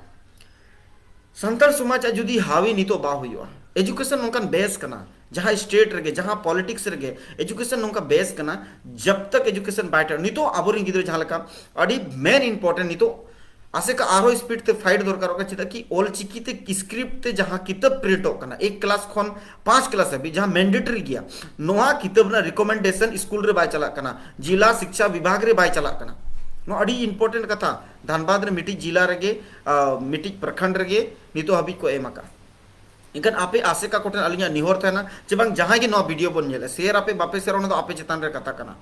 ᱥᱟᱱᱛᱟᱲ ᱥᱚᱢᱟᱡᱽ ᱟᱜ ᱡᱩᱫᱤ ᱦᱟᱣᱤ ᱱᱤᱛᱚᱜ ᱵᱟᱝ ᱦᱩᱭᱩᱜᱼᱟ, ᱮᱡᱩᱠᱮᱥᱚᱱ ᱱᱚᱝᱠᱟᱱ ᱵᱮᱥ ᱠᱟᱱᱟ, ᱡᱟᱦᱟᱸ ᱥᱴᱮᱴ ᱨᱮᱜᱮ, ᱡᱟᱦᱟᱸ ᱯᱚᱞᱤᱴᱤᱠᱥ ᱨᱮᱜᱮ ᱮᱡᱩᱠᱮᱥᱚᱱ ᱱᱚᱝᱠᱟ ᱵᱮᱥ ᱠᱟᱱᱟ, ᱡᱟᱵ ᱛᱟᱠ ᱮᱡᱩᱠᱮᱥᱚᱱ ᱵᱟᱭ ᱴᱟ-, ᱱᱤᱛᱚᱜ ᱟᱵᱚᱨᱮᱱ ᱜᱤᱫᱽᱨᱟᱹ ᱡᱟᱦᱟᱸ ᱞᱮᱠᱟ ᱟᱹᱰᱤ ᱢᱮᱱ ᱤᱢᱯᱚᱨᱴᱮᱱᱴ ᱱᱤᱛᱚᱜ ᱟᱥᱮᱠᱟ ᱟᱨᱦᱚᱸ ᱥᱯᱤᱰ ᱛᱮ ᱯᱷᱟᱭᱤᱴ ᱫᱚᱨᱠᱟᱨᱚᱜ ᱠᱟᱱᱟ᱾ ᱪᱮᱫᱟᱜ ᱠᱤ ᱚᱞ ᱪᱤᱠᱤ ᱛᱮ ᱥᱠᱨᱤᱯᱴ ᱛᱮ ᱡᱟᱦᱟᱸ ᱠᱤᱛᱟᱹᱵ ᱯᱨᱤᱱᱴᱚᱜ ᱠᱟᱱᱟ ᱮᱠ ᱠᱞᱟᱥ ᱠᱷᱚᱱ ᱯᱟᱸᱪ ᱠᱞᱟᱥ ᱦᱟᱹᱵᱤᱡ, ᱡᱟᱦᱟᱸ ᱢᱮᱱᱰᱮᱴᱟᱨᱤ ᱜᱮᱭᱟ, ᱱᱚᱣᱟ ᱠᱤᱛᱟᱹᱵ ᱨᱮᱱᱟᱜ ᱨᱤᱠᱚᱢᱮᱱᱰᱮᱥᱚᱱ ᱥᱠᱩᱞ ᱨᱮ ᱵᱟᱭ ᱪᱟᱞᱟᱜ ᱠᱟᱱᱟ, ᱡᱤᱞᱟ ᱥᱤᱠᱪᱷᱟ ᱵᱤᱵᱷᱟᱜᱽ ᱨᱮ ᱵᱟᱭ ᱪᱟᱞᱟᱜ ᱠᱟᱱᱟ᱾ ᱱᱚᱣᱟ ᱟᱹᱰᱤ ᱤᱢᱯᱚᱨᱴᱮᱱᱴ ᱠᱟᱛᱷᱟ᱾ ᱫᱷᱟᱱᱵᱟᱫᱽ ᱨᱮ ᱢᱤᱫᱴᱤᱡ ᱡᱤᱞᱟ ᱨᱮᱜᱮ, ᱟ, ᱢᱤᱫᱴᱤᱡ ᱯᱨᱚᱠᱷᱚᱸᱰ ᱨᱮᱜᱮ ᱱᱤᱛᱚᱜ ᱦᱟᱹᱵᱤᱡ ᱠᱚ ᱮᱢ ᱟᱠᱟᱫᱼᱟ᱾ ᱮᱱᱠᱷᱟᱱ ᱟᱯᱮ ᱟᱥᱮᱠᱟ ᱠᱚᱴᱷᱮᱱ ᱟᱹᱞᱤᱧᱟᱜ ᱱᱮᱦᱚᱨ ᱛᱟᱦᱮᱱᱟ ᱡᱮ ᱵᱟᱝ, ᱡᱟᱦᱟᱸᱭ ᱜᱮ ᱱᱚᱣᱟ ᱵᱷᱤᱰᱤᱭᱳ ᱵᱚᱱ ᱧᱮᱞᱟ, ᱥᱮᱭᱟᱨ ᱟᱯᱮ ᱵᱟᱯᱮ ᱥᱮᱭᱟᱨ, ᱚᱱᱟ ᱫᱚ ᱟᱯᱮ ᱪᱮᱛᱟᱱ ᱨᱮ ᱠᱟᱛᱷᱟ ᱠᱟᱱᱟ᱾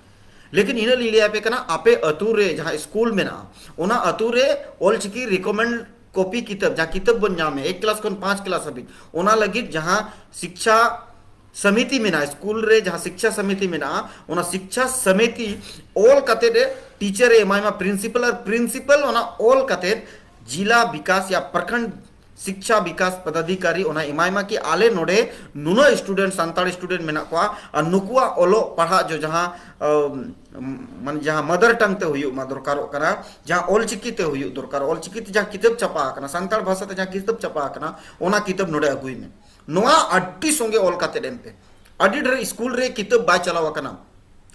ᱞᱮᱠᱤᱱ ᱤᱱᱟᱹ ᱞᱤᱧ ᱞᱟᱹᱭ ᱟᱯᱮ ᱠᱟᱱᱟ, ᱟᱯᱮ ᱟᱹᱛᱩ ᱨᱮ ᱡᱟᱦᱟᱸ ᱥᱠᱩᱞ ᱢᱮᱱᱟᱜᱼᱟ, ᱚᱱᱟ ᱟᱹᱛᱩ ᱨᱮ ᱚᱞᱪᱤᱠᱤ ᱨᱤᱠᱚᱢᱮᱱᱰ ᱠᱚᱯᱤ ᱠᱤᱛᱟᱹᱵ, ᱡᱟᱦᱟᱸ ᱠᱤᱛᱟᱹᱵ ᱵᱚᱱ ᱧᱟᱢᱮ ᱮᱠ ᱠᱞᱟᱥ ᱠᱷᱚᱱ ᱯᱟᱸᱪ ᱠᱞᱟᱥ ᱦᱟᱹᱵᱤᱡ, ᱚᱱᱟ ᱞᱟᱹᱜᱤᱫ ᱡᱟᱦᱟᱸ ᱥᱤᱠᱪᱷᱟ ᱥᱚᱢᱤᱛᱤ ᱢᱮᱱᱟᱜᱼᱟ, ᱥᱠᱩᱞ ᱨᱮ ᱡᱟᱦᱟᱸ ᱥᱤᱠᱪᱷᱟ ᱥᱚᱢᱤᱛᱤ ᱢᱮᱱᱟᱜᱼᱟ, ᱚᱱᱟ ᱥᱤᱠᱪᱷᱟ ᱥᱚᱢᱤᱛᱤ ᱚᱞ ᱠᱟᱛᱮ ᱨᱮ ᱴᱤᱪᱟᱨ ᱮ ᱮᱢᱟᱭ ᱢᱟ ᱯᱨᱤᱱᱥᱤᱯᱟᱞ, ᱟᱨ ᱯᱨᱤᱱᱥᱤᱯᱟᱞ ᱚᱱᱟ ᱚᱞ ᱠᱟᱛᱮ ᱡᱤᱞᱟ ᱵᱤᱠᱟᱥ ᱭᱟ ᱯᱨᱚᱠᱷᱚᱸᱰ ᱥᱤᱠᱪᱷᱟ ᱵᱤᱠᱟᱥ ᱯᱚᱫᱟᱫᱷᱤᱠᱟᱨᱤ ᱚᱱᱟ ᱮᱢᱟᱭ ᱢᱟ ᱠᱤ ᱟᱞᱮ ᱱᱚᱰᱮ ᱱᱩᱱᱟᱹᱜ ᱥᱴᱩᱰᱮᱱᱴ, ᱥᱟᱱᱛᱟᱲ ᱥᱴᱩᱰᱮᱱᱴ ᱢᱮᱱᱟᱜ ᱠᱚᱣᱟ, ᱟᱨ ᱱᱩᱠᱩᱣᱟᱜ ᱚᱞᱚᱜ ᱯᱟᱲᱦᱟᱜ ᱡᱚ ᱡᱟᱦᱟᱸ, ᱟᱢ, ᱢᱟᱱᱮ ᱡᱟᱦᱟᱸ ᱢᱟᱫᱟᱨ ᱴᱟᱝ ᱛᱮ ᱦᱩᱭᱩᱜ ᱢᱟ ᱫᱚᱨᱠᱟᱨᱚᱜ ᱠᱟᱱᱟ, ᱡᱟᱦᱟᱸ ᱚᱞᱪᱤᱠᱤ ᱛᱮ ᱦᱩᱭᱩᱜ ᱫᱚᱨᱠᱟᱨ, ᱚᱞᱪᱤᱠᱤ ᱛᱮ ᱡᱟᱦᱟᱸ ᱠᱤᱛᱟᱹᱵ ᱪᱷᱟᱯᱟ ᱟᱠᱟᱱᱟ, ᱥᱟᱱᱛᱟᱲ ᱵᱷᱟᱥᱟ ᱛᱮ ᱡᱟᱦᱟᱸ ᱠᱤᱛᱟᱹᱵ ᱪᱷᱟᱯᱟ ᱟᱠᱟᱱᱟ, ᱚᱱᱟ ᱠᱤᱛᱟᱹᱵ ᱱᱚᱰᱮ ᱟᱹᱜᱩᱭ ᱢᱮ᱾ ᱱᱚᱣᱟ ᱟᱹᱰᱤ ᱥᱚᱸᱜᱮ ᱚᱞ ᱠᱟᱛᱮ ᱮᱢ ᱯᱮ᱾ ᱟᱹᱰᱤ ᱰᱷᱮᱨ ᱥᱠᱩᱞ ᱨᱮ ᱠᱤᱛᱟᱹᱵ ᱵᱟᱭ ᱪᱟᱞᱟᱣ ᱟᱠᱟᱱᱟ᱾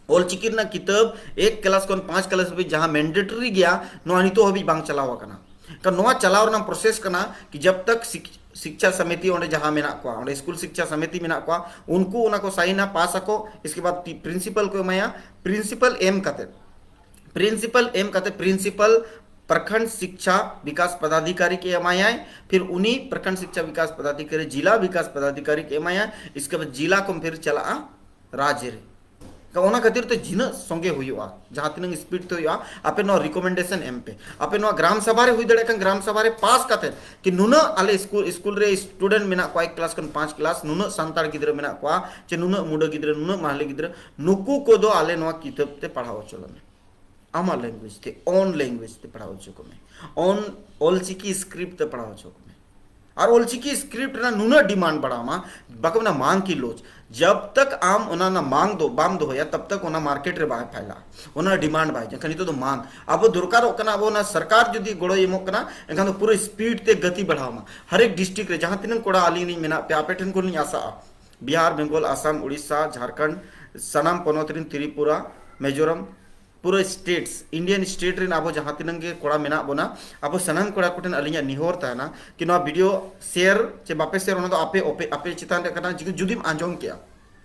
ᱚᱞᱪᱤᱠᱤ ᱨᱮᱱᱟᱜ ᱠᱤᱛᱟᱹᱵ ᱮᱠ ᱠᱞᱟᱥ ᱠᱷᱚᱱ ᱯᱟᱸᱪ ᱠᱞᱟᱥ ᱦᱟᱹᱵᱤᱡ ᱡᱟᱦᱟᱸ ᱢᱮᱱᱰᱮᱴᱟᱨᱤ ᱜᱮᱭᱟ, ᱱᱚᱣᱟ ᱱᱤᱛᱚᱜ ᱦᱟᱹᱵᱤᱡ ᱵᱟᱝ ᱪᱟᱞᱟᱣ ᱟᱠᱟᱱᱟ᱾ ᱠᱟᱨᱚᱱ ᱱᱚᱣᱟ ᱪᱟᱞᱟᱣ ᱨᱮᱱᱟᱜ ᱯᱨᱚᱥᱮᱥ ᱠᱟᱱᱟ ᱠᱤ ᱡᱟᱵ ᱛᱟᱠ ᱥᱤᱠ-, ᱥᱤᱠᱪᱷᱟ ᱥᱚᱢᱤᱛᱤ ᱚᱸᱰᱮ ᱡᱟᱦᱟᱸ ᱢᱮᱱᱟᱜ ᱠᱚᱣᱟ, ᱚᱸᱰᱮ ᱥᱠᱩᱞ ᱥᱤᱠᱪᱷᱟ ᱥᱚᱢᱤᱛᱤ ᱢᱮᱱᱟᱜ ᱠᱚᱣᱟ, ᱩᱱᱠᱩ ᱚᱱᱟ ᱠᱚ ᱥᱟᱭᱤᱱᱟ, ᱯᱟᱥ ᱟᱠᱚ, ᱤᱥᱠᱮ ᱵᱟᱫ ᱯᱨᱤᱱᱥᱤᱯᱟᱞ ᱠᱚ ᱮᱢᱟᱭᱟ᱾ ᱯᱨᱤᱱᱥᱤᱯᱟᱞ ᱮᱢ ᱠᱟᱛᱮ, ᱯᱨᱤᱱᱥᱤᱯᱟᱞ ᱮᱢ ᱠᱟᱛᱮ ᱯᱨᱤᱱᱥᱤᱯᱟᱞ ᱯᱨᱚᱠᱷᱚᱸᱰ ᱥᱤᱠᱪᱷᱟ ᱵᱤᱠᱟᱥ ᱯᱚᱫᱟᱫᱷᱤᱠᱟᱨᱤ ᱠᱮ ᱮᱢᱟᱭᱟᱭ, ᱯᱷᱤᱨ ᱩᱱᱤ ᱯᱨᱚᱠᱷᱚᱸᱰ ᱥᱤᱠᱪᱷᱟ ᱵᱤᱠᱟᱥ ᱯᱚᱫᱟᱫᱷᱤᱠᱟᱨᱤ ᱡᱤᱞᱟ ᱵᱤᱠᱟᱥ ᱯᱚᱫᱟᱫᱷᱤᱠᱟᱨᱤ ᱠᱮ ᱮᱢᱟᱭᱟ, ᱤᱥᱠᱮ ᱵᱟᱫ ᱡᱤᱞᱟ ᱠᱷᱚᱱ ᱯᱷᱤᱨ ᱪᱟᱞᱟᱜᱼᱟ ᱨᱟᱡᱽ ᱨᱮ᱾ ᱛᱚ ᱚᱱᱟ ᱠᱷᱟᱹᱛᱤᱨ ᱛᱮ ᱡᱤᱱᱟᱹᱜ ᱥᱚᱸᱜᱮ ᱦᱩᱭᱩᱜᱼᱟ, ᱡᱟᱦᱟᱸ ᱛᱤᱱᱟᱹᱜ ᱥᱯᱤᱰ ᱛᱮ ᱦᱩᱭᱩᱜᱼᱟ, ᱟᱯᱮ ᱱᱚᱣᱟ ᱨᱤᱠᱚᱢᱮᱱᱰᱮᱥᱚᱱ ᱮᱢ ᱯᱮ᱾ ᱟᱯᱮ ᱱᱚᱣᱟ ᱜᱨᱟᱢ ᱥᱟᱵᱷᱟ ᱨᱮ ᱦᱩᱭ ᱫᱟᱲᱮᱭᱟᱜ ᱠᱷᱟᱱ ᱜᱨᱟᱢ ᱥᱟᱵᱷᱟ ᱨᱮ ᱯᱟᱥ ᱠᱟᱛᱮ ᱠᱤ ᱱᱩᱱᱟᱹᱜ ᱟᱞᱮ ᱥᱠᱩᱞ, ᱥᱠᱩᱞ ᱨᱮ ᱥᱴᱩᱰᱮᱱᱴ ᱢᱮᱱᱟᱜ ᱠᱚᱣᱟ ᱮᱠ ᱠᱞᱟᱥ ᱠᱷᱚᱱ ᱯᱟᱸᱪ ᱠᱞᱟᱥ, ᱱᱩᱱᱟᱹᱜ ᱥᱟᱱᱛᱟᱲ ᱜᱤᱫᱽᱨᱟᱹ ᱢᱮᱱᱟᱜ ᱠᱚᱣᱟ, ᱪᱮ ᱱᱩᱱᱟᱹᱜ ᱢᱩᱰᱟᱹ ᱜᱤᱫᱽᱨᱟᱹ, ᱱᱩᱱᱟᱹᱜ ᱢᱟᱦᱞᱮ ᱜᱤᱫᱽᱨᱟᱹ, ᱱᱩᱠᱩ ᱠᱚᱫᱚ ᱟᱞᱮ ᱱᱚᱣᱟ ᱠᱤᱛᱟᱹᱵ ᱛᱮ ᱯᱟᱲᱦᱟᱣ ᱦᱚᱪᱚ ᱞᱮᱢᱮ᱾ ᱟᱢᱟᱜ ᱞᱮᱝᱜᱩᱭᱮᱡᱽ ᱛᱮ, ᱚᱱ ᱞᱮᱝᱜᱩᱭᱮᱡᱽ ᱛᱮ ᱯᱟᱲᱦᱟᱣ ᱦᱚᱪᱚ ᱠᱚᱢᱮ᱾ ᱚᱱ ᱚᱞᱪᱤᱠᱤ ᱥᱠᱨᱤᱯᱴ ᱛᱮ ᱯᱟᱲᱦᱟᱣ ᱦᱚᱪᱚ ᱠᱚᱢᱮ᱾ ᱟᱨ ᱚᱞᱪᱤᱠᱤ ᱥᱠᱨᱤᱯᱴ ᱨᱮᱱᱟᱜ ᱱᱩᱱᱟᱹᱜ ᱰᱤᱢᱟᱱᱰ ᱵᱟᱲᱟᱣ ᱢᱟ, ᱵᱟᱠᱚ ᱢᱮᱱᱟ ᱢᱟᱝ ᱠᱤ ᱞᱳᱪ᱾ ᱡᱟᱵ ᱛᱟᱠ ᱟᱢ ᱚᱱᱟ ᱨᱮᱱᱟᱜ ᱢᱟᱝ ᱫᱚ ᱵᱟᱢ ᱫᱚᱦᱚᱭᱟ, ᱛᱟᱵ ᱛᱟᱠ ᱚᱱᱟ ᱢᱟᱨᱠᱮᱴ ᱨᱮ ᱵᱟᱭ ᱯᱷᱟᱭᱞᱟᱜᱼᱟ, ᱚᱱᱟ ᱰᱤᱢᱟᱱᱰ ᱵᱟᱭ᱾ ᱮᱱᱠᱷᱟᱱ ᱱᱤᱛᱚᱜ ᱫᱚ ᱢᱟᱝ ᱟᱵᱚ ᱫᱚᱨᱠᱟᱨᱚᱜ ᱠᱟᱱᱟ, ᱟᱵᱚ ᱚᱱᱟ ᱥᱚᱨᱠᱟᱨ ᱡᱩᱫᱤ ᱜᱚᱲᱚᱭ ᱮᱢᱚᱜ ᱠᱟᱱᱟ, ᱮᱱᱠᱷᱟᱱ ᱫᱚ ᱯᱩᱨᱟᱹ ᱥᱯᱤᱰ ᱛᱮ ᱜᱟᱛᱮ ᱵᱟᱲᱦᱟᱣ ᱢᱟ᱾ ᱦᱟᱨ ᱮᱠ ᱰᱤᱥᱴᱨᱤᱠᱴ ᱨᱮ ᱡᱟᱦᱟᱸ ᱛᱤᱱᱟᱹᱜ ᱠᱚᱲᱟ ᱟᱹᱞᱤᱧ ᱞᱤᱧ ᱢᱮᱱᱟᱜ ᱯᱮᱭᱟ, ᱟᱯᱮ ᱴᱷᱮᱱ ᱠᱷᱚᱱ ᱞᱤᱧ ᱟᱥᱟᱜᱼᱟ, ᱵᱤᱦᱟᱨ, ᱵᱮᱝᱜᱚᱞ, ᱟᱥᱟᱢ, ᱩᱲᱤᱥᱥᱟ, ᱡᱷᱟᱲᱠᱷᱚᱸᱰ, ᱥᱟᱱᱟᱢ ᱯᱚᱱᱚᱛ ᱨᱮᱱ, ᱛᱨᱤᱯᱩᱨᱟ, ᱢᱤᱡᱳᱨᱟᱢ, ᱯᱩᱨᱟᱹ ᱥᱴᱮᱴᱥ, ᱤᱱᱰᱤᱭᱟᱱ ᱥᱴᱮᱴ ᱨᱮᱱ ᱟᱵᱚ ᱡᱟᱦᱟᱸ ᱛᱤᱱᱟᱹᱜ ᱜᱮ ᱠᱚᱲᱟ ᱢᱮᱱᱟᱜ ᱵᱚᱱᱟ, ᱟᱵᱚ ᱥᱟᱱᱟᱢ ᱠᱚᱲᱟ ᱠᱚᱴᱷᱮᱱ ᱟᱹᱞᱤᱧᱟᱜ ᱱᱮᱦᱚᱨ ᱛᱟᱦᱮᱱᱟ ᱠᱤ ᱱᱚᱣᱟ ᱵᱷᱤᱰᱤᱭᱳ ᱥᱮᱭᱟᱨ ᱪᱮ ᱵᱟᱯᱮ ᱥᱮᱭᱟᱨ, ᱚᱱᱟ ᱫᱚ ᱟᱯᱮ ᱟᱯᱮ ᱟᱯᱮ ᱪᱮᱛᱟᱱ ᱨᱮ ᱠᱟᱱᱟ᱾ ᱡᱩᱫᱤ, ᱡᱩᱫᱤᱢ ᱟᱸᱡᱚᱢ ᱠᱮᱜᱼᱟ,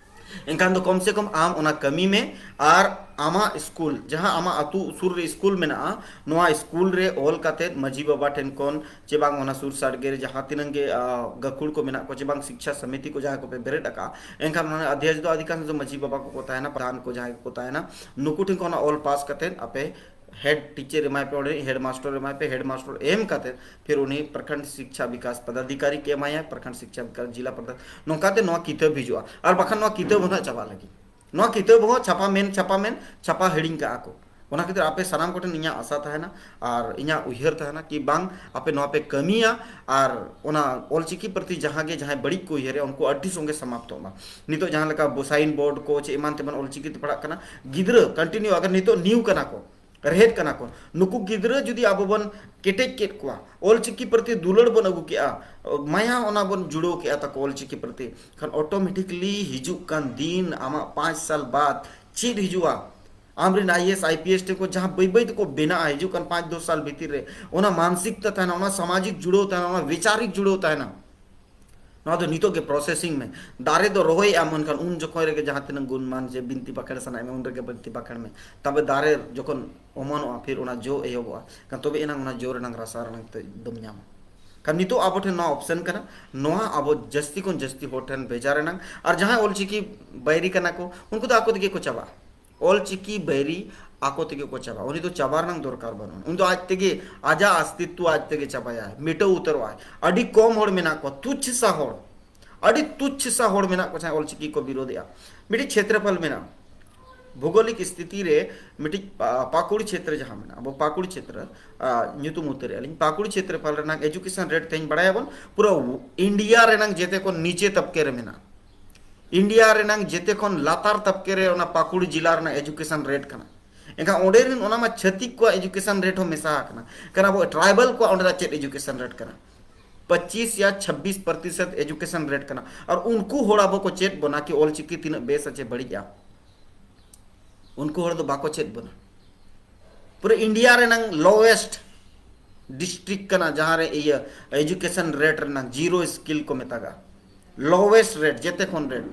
ᱮᱱᱠᱷᱟᱱ ᱫᱚ ᱠᱚᱢ ᱥᱮ ᱠᱚᱢ ᱟᱢ ᱚᱱᱟ ᱠᱟᱹᱢᱤ ᱢᱮ᱾ ᱟᱨ ᱟᱢᱟᱜ ᱥᱠᱩᱞ, ᱡᱟᱦᱟᱸ ᱟᱢᱟᱜ ᱟᱹᱛᱩ ᱥᱩᱨ ᱨᱮ ᱥᱠᱩᱞ ᱢᱮᱱᱟᱜᱼᱟ, ᱱᱚᱣᱟ ᱥᱠᱩᱞ ᱨᱮ ᱚᱞ ᱠᱟᱛᱮᱫ ᱢᱟᱹᱡᱷᱤ ᱵᱟᱵᱟ ᱴᱷᱮᱱ ᱠᱷᱚᱱ ᱪᱮ ᱵᱟᱝ ᱚᱱᱟ ᱥᱩᱨ ᱥᱟᱰᱜᱮ ᱨᱮ ᱡᱟᱦᱟᱸ ᱛᱤᱱᱟᱹᱝ ᱜᱮ, ᱟ, ᱜᱟᱹᱠᱷᱩᱲ ᱠᱚ ᱢᱮᱱᱟᱜ ᱠᱚᱣᱟ ᱪᱮ ᱵᱟᱝ ᱥᱤᱠᱪᱷᱟ ᱥᱚᱢᱤᱛᱤ ᱠᱚ ᱡᱟᱦᱟᱸᱭ ᱠᱚᱯᱮ ᱵᱮᱨᱮᱫ ᱟᱠᱟᱫᱼᱟ, ᱮᱱᱠᱷᱟᱱ ᱚᱱᱟ ᱚᱫᱷᱭᱚᱠᱷ ᱫᱚ ᱟᱹᱰᱤ ᱜᱟᱱ ᱫᱚ ᱢᱟᱹᱡᱷᱤ ᱵᱟᱵᱟ ᱠᱚᱠᱚ ᱛᱟᱦᱮᱱᱟ, ᱯᱨᱚᱫᱷᱟᱱ ᱠᱚ ᱡᱟᱦᱟᱸᱭ ᱠᱚᱠᱚ ᱛᱟᱦᱮᱱᱟ, ᱱᱩᱠᱩ ᱴᱷᱮᱱ ᱠᱷᱚᱱ ᱚᱱᱟ ᱚᱞ ᱯᱟᱥ ᱠᱟᱛᱮᱫ ᱟᱯᱮ ᱦᱮᱰ ᱴᱤᱪᱟᱨ ᱮᱢᱟᱭ ᱯᱮ, ᱚᱸᱰᱮ ᱦᱮᱰ ᱢᱟᱥᱴᱟᱨ ᱮᱢᱟᱭ ᱯᱮ, ᱦᱮᱰ ᱢᱟᱥᱴᱟᱨ ᱮᱢ ᱠᱟᱛᱮᱫ ᱯᱷᱤᱨ ᱩᱱᱤ ᱯᱨᱚᱠᱷᱚᱸᱰ ᱥᱤᱠᱪᱷᱟ ᱵᱤᱠᱟᱥ ᱯᱚᱫᱟᱫᱷᱤᱠᱟᱨᱤ ᱠᱮ ᱮᱢᱟᱭᱟ, ᱯᱨᱚᱠᱷᱚᱸᱰ ᱥᱤᱠᱪᱷᱟ ᱵᱤᱠᱟᱥ ᱡᱤᱞᱟ ᱯᱨᱚᱫᱷᱟᱱ, ᱱᱚᱝᱠᱟᱛᱮ ᱱᱚᱣᱟ ᱠᱤᱛᱟᱹᱵ ᱦᱤᱡᱩᱜᱼᱟ᱾ ᱟᱨ ᱵᱟᱠᱷᱟᱱ ᱱᱚᱣᱟ ᱠᱤᱛᱟᱹᱵ ᱦᱚᱸ ᱱᱟᱦᱟᱜ ᱪᱟᱵᱟᱜ ᱞᱟᱹᱜᱤᱫ, ᱱᱚᱣᱟ ᱠᱤᱛᱟᱹᱵ ᱦᱚᱸ ᱪᱷᱟᱯᱟ ᱢᱮᱱ, ᱪᱷᱟᱯᱟ ᱢᱮᱱ, ᱪᱷᱟᱯᱟ ᱦᱤᱲᱤᱧ ᱠᱟᱜᱼᱟ ᱠᱚ᱾ ᱚᱱᱟ ᱠᱷᱟᱹᱛᱤᱨ ᱟᱯᱮ ᱥᱟᱱᱟᱢ ᱠᱚᱴᱷᱮᱱ ᱤᱧᱟᱹᱜ ᱟᱥᱟ ᱛᱟᱦᱮᱱᱟ ᱟᱨ ᱤᱧᱟᱹᱜ ᱩᱭᱦᱟᱹᱨ ᱛᱟᱦᱮᱱᱟ ᱠᱤ ᱵᱟᱝ, ᱟᱯᱮ ᱱᱚᱣᱟ ᱯᱮ ᱠᱟᱹᱢᱤᱭᱟ ᱟᱨ ᱚᱱᱟ ᱚᱞᱪᱤᱠᱤ ᱯᱨᱚᱛᱤ ᱡᱟᱦᱟᱸ ᱜᱮ, ᱡᱟᱦᱟᱸᱭ ᱵᱟᱹᱲᱤᱡ ᱠᱚ ᱩᱭᱦᱟᱹᱨᱮᱜᱼᱟ, ᱩᱱᱠᱩ ᱟᱹᱰᱤ ᱥᱚᱸᱜᱮ ᱥᱚᱢᱟᱯᱛᱚᱜ ᱢᱟ᱾ ᱱᱤᱛᱚᱜ ᱡᱟᱦᱟᱸ ᱞᱮᱠᱟ ᱵᱚ-, ᱥᱟᱭᱤᱱ ᱵᱳᱨᱰ ᱠᱚ ᱪᱮ ᱮᱢᱟᱱ ᱛᱮᱢᱟᱱ ᱚᱞᱪᱤᱠᱤ ᱛᱮ ᱯᱟᱲᱦᱟᱜ ᱠᱟᱱᱟ, ᱜᱤᱫᱽᱨᱟᱹ ᱠᱚᱱᱴᱤᱱᱤᱭᱩ ᱟᱜᱟᱨ ᱱᱤᱛᱚᱜ ᱱᱤᱭᱩ ᱠᱟᱱᱟ ᱠᱚ, ᱨᱮᱦᱮᱫ ᱠᱟᱱᱟ ᱠᱚ, ᱱᱩᱠᱩ ᱜᱤᱫᱽᱨᱟᱹ ᱡᱩᱫᱤ ᱟᱵᱚ ᱵᱚᱱ ᱠᱮᱴᱮᱡ ᱠᱮᱫ ᱠᱚᱣᱟ, ᱚᱞᱪᱤᱠᱤ ᱯᱨᱚᱛᱤ ᱫᱩᱞᱟᱹᱲ ᱵᱚᱱ ᱟᱹᱜᱩ ᱠᱮᱜᱼᱟ, ᱢᱟᱭᱟ ᱚᱱᱟ ᱵᱚᱱ ᱡᱩᱲᱟᱹᱣ ᱠᱮᱜᱼᱟ ᱛᱟᱠᱚ ᱚᱞᱪᱤᱠᱤ ᱯᱨᱚᱛᱤ, ᱠᱷᱟᱱ ᱚᱴᱳᱢᱮᱴᱤᱠᱞᱤ ᱦᱤᱡᱩᱜ ᱠᱟᱱ ᱫᱤᱱ ᱟᱢᱟᱜ ᱯᱟᱸᱪ ᱥᱟᱞ ᱵᱟᱫ ᱪᱮᱫ ᱦᱤᱡᱩᱜᱼᱟ? ᱟᱢᱨᱮᱱ I A S, I P S ᱴᱷᱮᱱ ᱠᱚ ᱡᱟᱦᱟᱸ ᱵᱟᱹᱭ ᱵᱟᱹᱭ ᱛᱮᱠᱚ ᱵᱮᱱᱟᱜᱼᱟ ᱦᱤᱡᱩᱜ ᱠᱟᱱ ᱯᱟᱸᱪ ᱫᱚᱥ ᱥᱟᱞ ᱵᱷᱤᱛᱤᱨ ᱨᱮ, ᱚᱱᱟ ᱢᱟᱱᱥᱤᱠᱛᱟ ᱛᱟᱦᱮᱱᱟ, ᱚᱱᱟ ᱥᱟᱢᱟᱡᱤᱠ ᱡᱩᱲᱟᱹᱣ ᱛᱟᱦᱮᱱᱟ, ᱚᱱᱟ ᱵᱤᱪᱟᱨᱤᱠ ᱡᱩᱲᱟᱹᱣ ᱛᱟᱦᱮᱱᱟ᱾ ᱱᱚᱣᱟ ᱫᱚ ᱱᱤᱛᱚᱜ ᱜᱮ ᱯᱨᱚᱥᱮᱥᱤᱝ ᱢᱮ᱾ ᱫᱟᱨᱮ ᱫᱚ ᱨᱚᱦᱚᱭᱮᱫ ᱟᱢ, ᱢᱮᱱᱠᱷᱟᱱ ᱩᱱ ᱡᱚᱠᱷᱚᱱ ᱨᱮᱜᱮ ᱡᱟᱦᱟᱸ ᱛᱤᱱᱟᱹᱜ ᱜᱩᱱᱢᱟᱱ ᱡᱮ ᱵᱤᱱᱛᱤ ᱵᱟᱠᱷᱮᱲ ᱥᱟᱱᱟᱭᱮᱫ ᱢᱮ, ᱩᱱ ᱨᱮᱜᱮ ᱵᱤᱱᱛᱤ ᱵᱟᱠᱷᱮᱲ ᱢᱮ᱾ ᱛᱚᱵᱮ ᱫᱟᱨᱮ ᱡᱚᱠᱷᱚᱱ ᱚᱢᱚᱱᱚᱜᱼᱟ, ᱯᱷᱤᱨ ᱚᱱᱟ ᱡᱚ ᱮᱦᱚᱵᱚᱜᱼᱟ, ᱠᱷᱟᱱ ᱛᱚᱵᱮ ᱮᱱᱟᱝ ᱚᱱᱟ ᱡᱚ ᱨᱮᱱᱟᱝ ᱨᱟᱥᱟ ᱨᱮᱱᱟᱝ ᱛᱮ ᱫᱚᱢ ᱧᱟᱢᱟ᱾ ᱠᱷᱟᱱ ᱱᱤᱛᱚᱜ ᱟᱵᱚ ᱴᱷᱮᱱ ᱱᱚᱣᱟ ᱚᱯᱥᱮᱱ ᱠᱟᱱᱟ, ᱱᱚᱣᱟ ᱟᱵᱚ ᱡᱟᱹᱥᱛᱤ ᱠᱷᱚᱱ ᱡᱟᱹᱥᱛᱤ ᱦᱚᱲ ᱴᱷᱮᱱ ᱵᱷᱮᱡᱟ ᱨᱮᱱᱟᱝ᱾ ᱟᱨ ᱡᱟᱦᱟᱸᱭ ᱚᱞᱪᱤᱠᱤ ᱵᱟᱹᱭᱨᱤ ᱠᱟᱱᱟ ᱠᱚ, ᱩᱱᱠᱩ ᱫᱚ ᱟᱠᱚ ᱛᱮᱜᱮ ᱠᱚ ᱪᱟᱵᱟᱜᱼᱟ᱾ ᱚᱞᱪᱤᱠᱤ ᱵᱟᱹᱭᱨᱤ ᱟᱠᱚ ᱛᱮᱜᱮ ᱠᱚ ᱪᱟᱵᱟᱜᱼᱟ᱾ ᱩᱱᱤ ᱫᱚ ᱪᱟᱵᱟ ᱨᱮᱱᱟᱝ ᱫᱚᱨᱠᱟᱨ ᱵᱟᱹᱱᱩᱜᱼᱟ᱾ ᱩᱱᱤ ᱫᱚ ᱟᱡ ᱛᱮᱜᱮ ᱟᱡᱟᱜ ᱚᱥᱛᱤᱛᱣᱚ ᱟᱡ ᱛᱮᱜᱮ ᱪᱟᱵᱟᱭᱟᱭ, ᱢᱤᱴᱟᱹᱣ ᱩᱛᱟᱹᱨᱚᱜᱼᱟᱭ᱾ ᱟᱹᱰᱤ ᱠᱚᱢ ᱦᱚᱲ ᱢᱮᱱᱟᱜ ᱠᱚᱣᱟ, ᱛᱩᱪᱷ ᱥᱟ ᱦᱚᱲ, ᱟᱹᱰᱤ ᱛᱩᱪᱷ ᱥᱟ ᱦᱚᱲ ᱢᱮᱱᱟᱜ ᱠᱚᱣᱟ ᱡᱟᱦᱟᱸᱭ ᱚᱞᱪᱤᱠᱤ ᱠᱚ ᱵᱤᱨᱳᱫᱷᱮᱜᱼᱟ᱾ ᱢᱤᱫᱴᱤᱡ ᱪᱷᱮᱛᱨᱚᱯᱷᱚᱞ ᱢᱮᱱᱟᱜᱼᱟ, ᱵᱷᱩᱜᱳᱞᱤᱠ ᱥᱛᱷᱤᱛᱤ ᱨᱮ ᱢᱤᱫᱴᱤᱡ ᱯᱟ-, ᱯᱟᱠᱩᱲ ᱪᱷᱮᱛᱨᱚ ᱡᱟᱦᱟᱸ ᱢᱮᱱᱟᱜᱼᱟ, ᱟᱵᱚ ᱯᱟᱠᱩᱲ ᱪᱷᱮᱛᱨᱚ, ᱟ, ᱧᱩᱛᱩᱢ ᱩᱛᱟᱹᱨᱮᱜᱼᱟ ᱞᱤᱧ, ᱯᱟᱠᱩᱲ ᱪᱷᱮᱛᱨᱚᱯᱷᱚᱞ ᱨᱮᱱᱟᱜ ᱮᱡᱩᱠᱮᱥᱚᱱ ᱨᱮᱴ ᱛᱮᱦᱮᱧ ᱵᱟᱲᱟᱭᱟᱵᱚᱱ ᱯᱩᱨᱟᱹ ᱤᱱᱰᱤᱭᱟ ᱨᱮᱱᱟᱝ ᱡᱮᱛᱮ ᱠᱷᱚᱱ ᱱᱤᱪᱮ ᱛᱟᱵᱠᱮ ᱨᱮ ᱢᱮᱱᱟᱜᱼᱟ᱾ ᱤᱱᱰᱤᱭᱟ ᱨᱮᱱᱟᱝ ᱡᱮᱛᱮ ᱠᱷᱚᱱ ᱞᱟᱛᱟᱨ ᱛᱟᱵᱠᱮ ᱨᱮ ᱚᱱᱟ ᱯᱟᱹᱠᱩᱲ ᱡᱤᱞᱟ ᱨᱮᱱᱟᱜ ᱮᱡᱩᱠᱮᱥᱚᱱ ᱨᱮᱴ ᱠᱟᱱᱟ᱾ ᱮᱱᱠᱷᱟᱱ ᱚᱸᱰᱮ ᱨᱮᱱ ᱚᱱᱟ ᱢᱟ ᱪᱷᱟᱹᱛᱤᱠ ᱠᱚᱣᱟᱜ ᱮᱡᱩᱠᱮᱥᱚᱱ ᱨᱮᱴ ᱦᱚᱸ ᱢᱮᱥᱟ ᱟᱠᱟᱱᱟ᱾ ᱠᱟᱨᱚᱱ ᱟᱵᱚ ᱴᱨᱟᱭᱵᱟᱞ ᱠᱚᱣᱟᱜ ᱚᱸᱰᱮ ᱫᱚ ᱪᱮᱫ ᱮᱡᱩᱠᱮᱥᱚᱱ ᱨᱮᱴ ᱠᱟᱱᱟ? ᱯᱚᱸᱪᱤᱥ ᱭᱟ ᱪᱷᱟᱵᱵᱤᱥ ᱯᱨᱚᱛᱤᱥᱚᱛ ᱮᱡᱩᱠᱮᱥᱚᱱ ᱨᱮᱴ ᱠᱟᱱᱟ᱾ ᱟᱨ ᱩᱱᱠᱩ ᱦᱚᱲ ᱟᱵᱚ ᱠᱚ ᱪᱮᱫ ᱵᱚᱱᱟ ᱠᱤ ᱚᱞᱪᱤᱠᱤ ᱛᱤᱱᱟᱹᱜ ᱵᱮᱥᱟ ᱪᱮ ᱵᱟᱹᱲᱤᱡᱼᱟ? ᱩᱱᱠᱩ ᱦᱚᱲ ᱫᱚ ᱵᱟᱠᱚ ᱪᱮᱫ ᱵᱚᱱᱟ᱾ ᱯᱩᱨᱟᱹ ᱤᱱᱰᱤᱭᱟ ᱨᱮᱱᱟᱝ ᱞᱳᱣᱮᱥᱴ ᱰᱤᱥᱴᱨᱤᱠᱴ ᱠᱟᱱᱟ, ᱡᱟᱦᱟᱸ ᱨᱮ ᱤᱭᱟᱹ ᱮᱡᱩᱠᱮᱥᱚᱱ ᱨᱮᱴ ᱨᱮᱱᱟᱝ ᱡᱤᱨᱳ ᱥᱠᱤᱞ ᱠᱚ ᱢᱮᱛᱟᱜᱟ, ᱞᱳᱣᱮᱥᱴ ᱨᱮᱴ, ᱡᱮᱛᱮ ᱠᱷᱚᱱ ᱨᱮᱴ᱾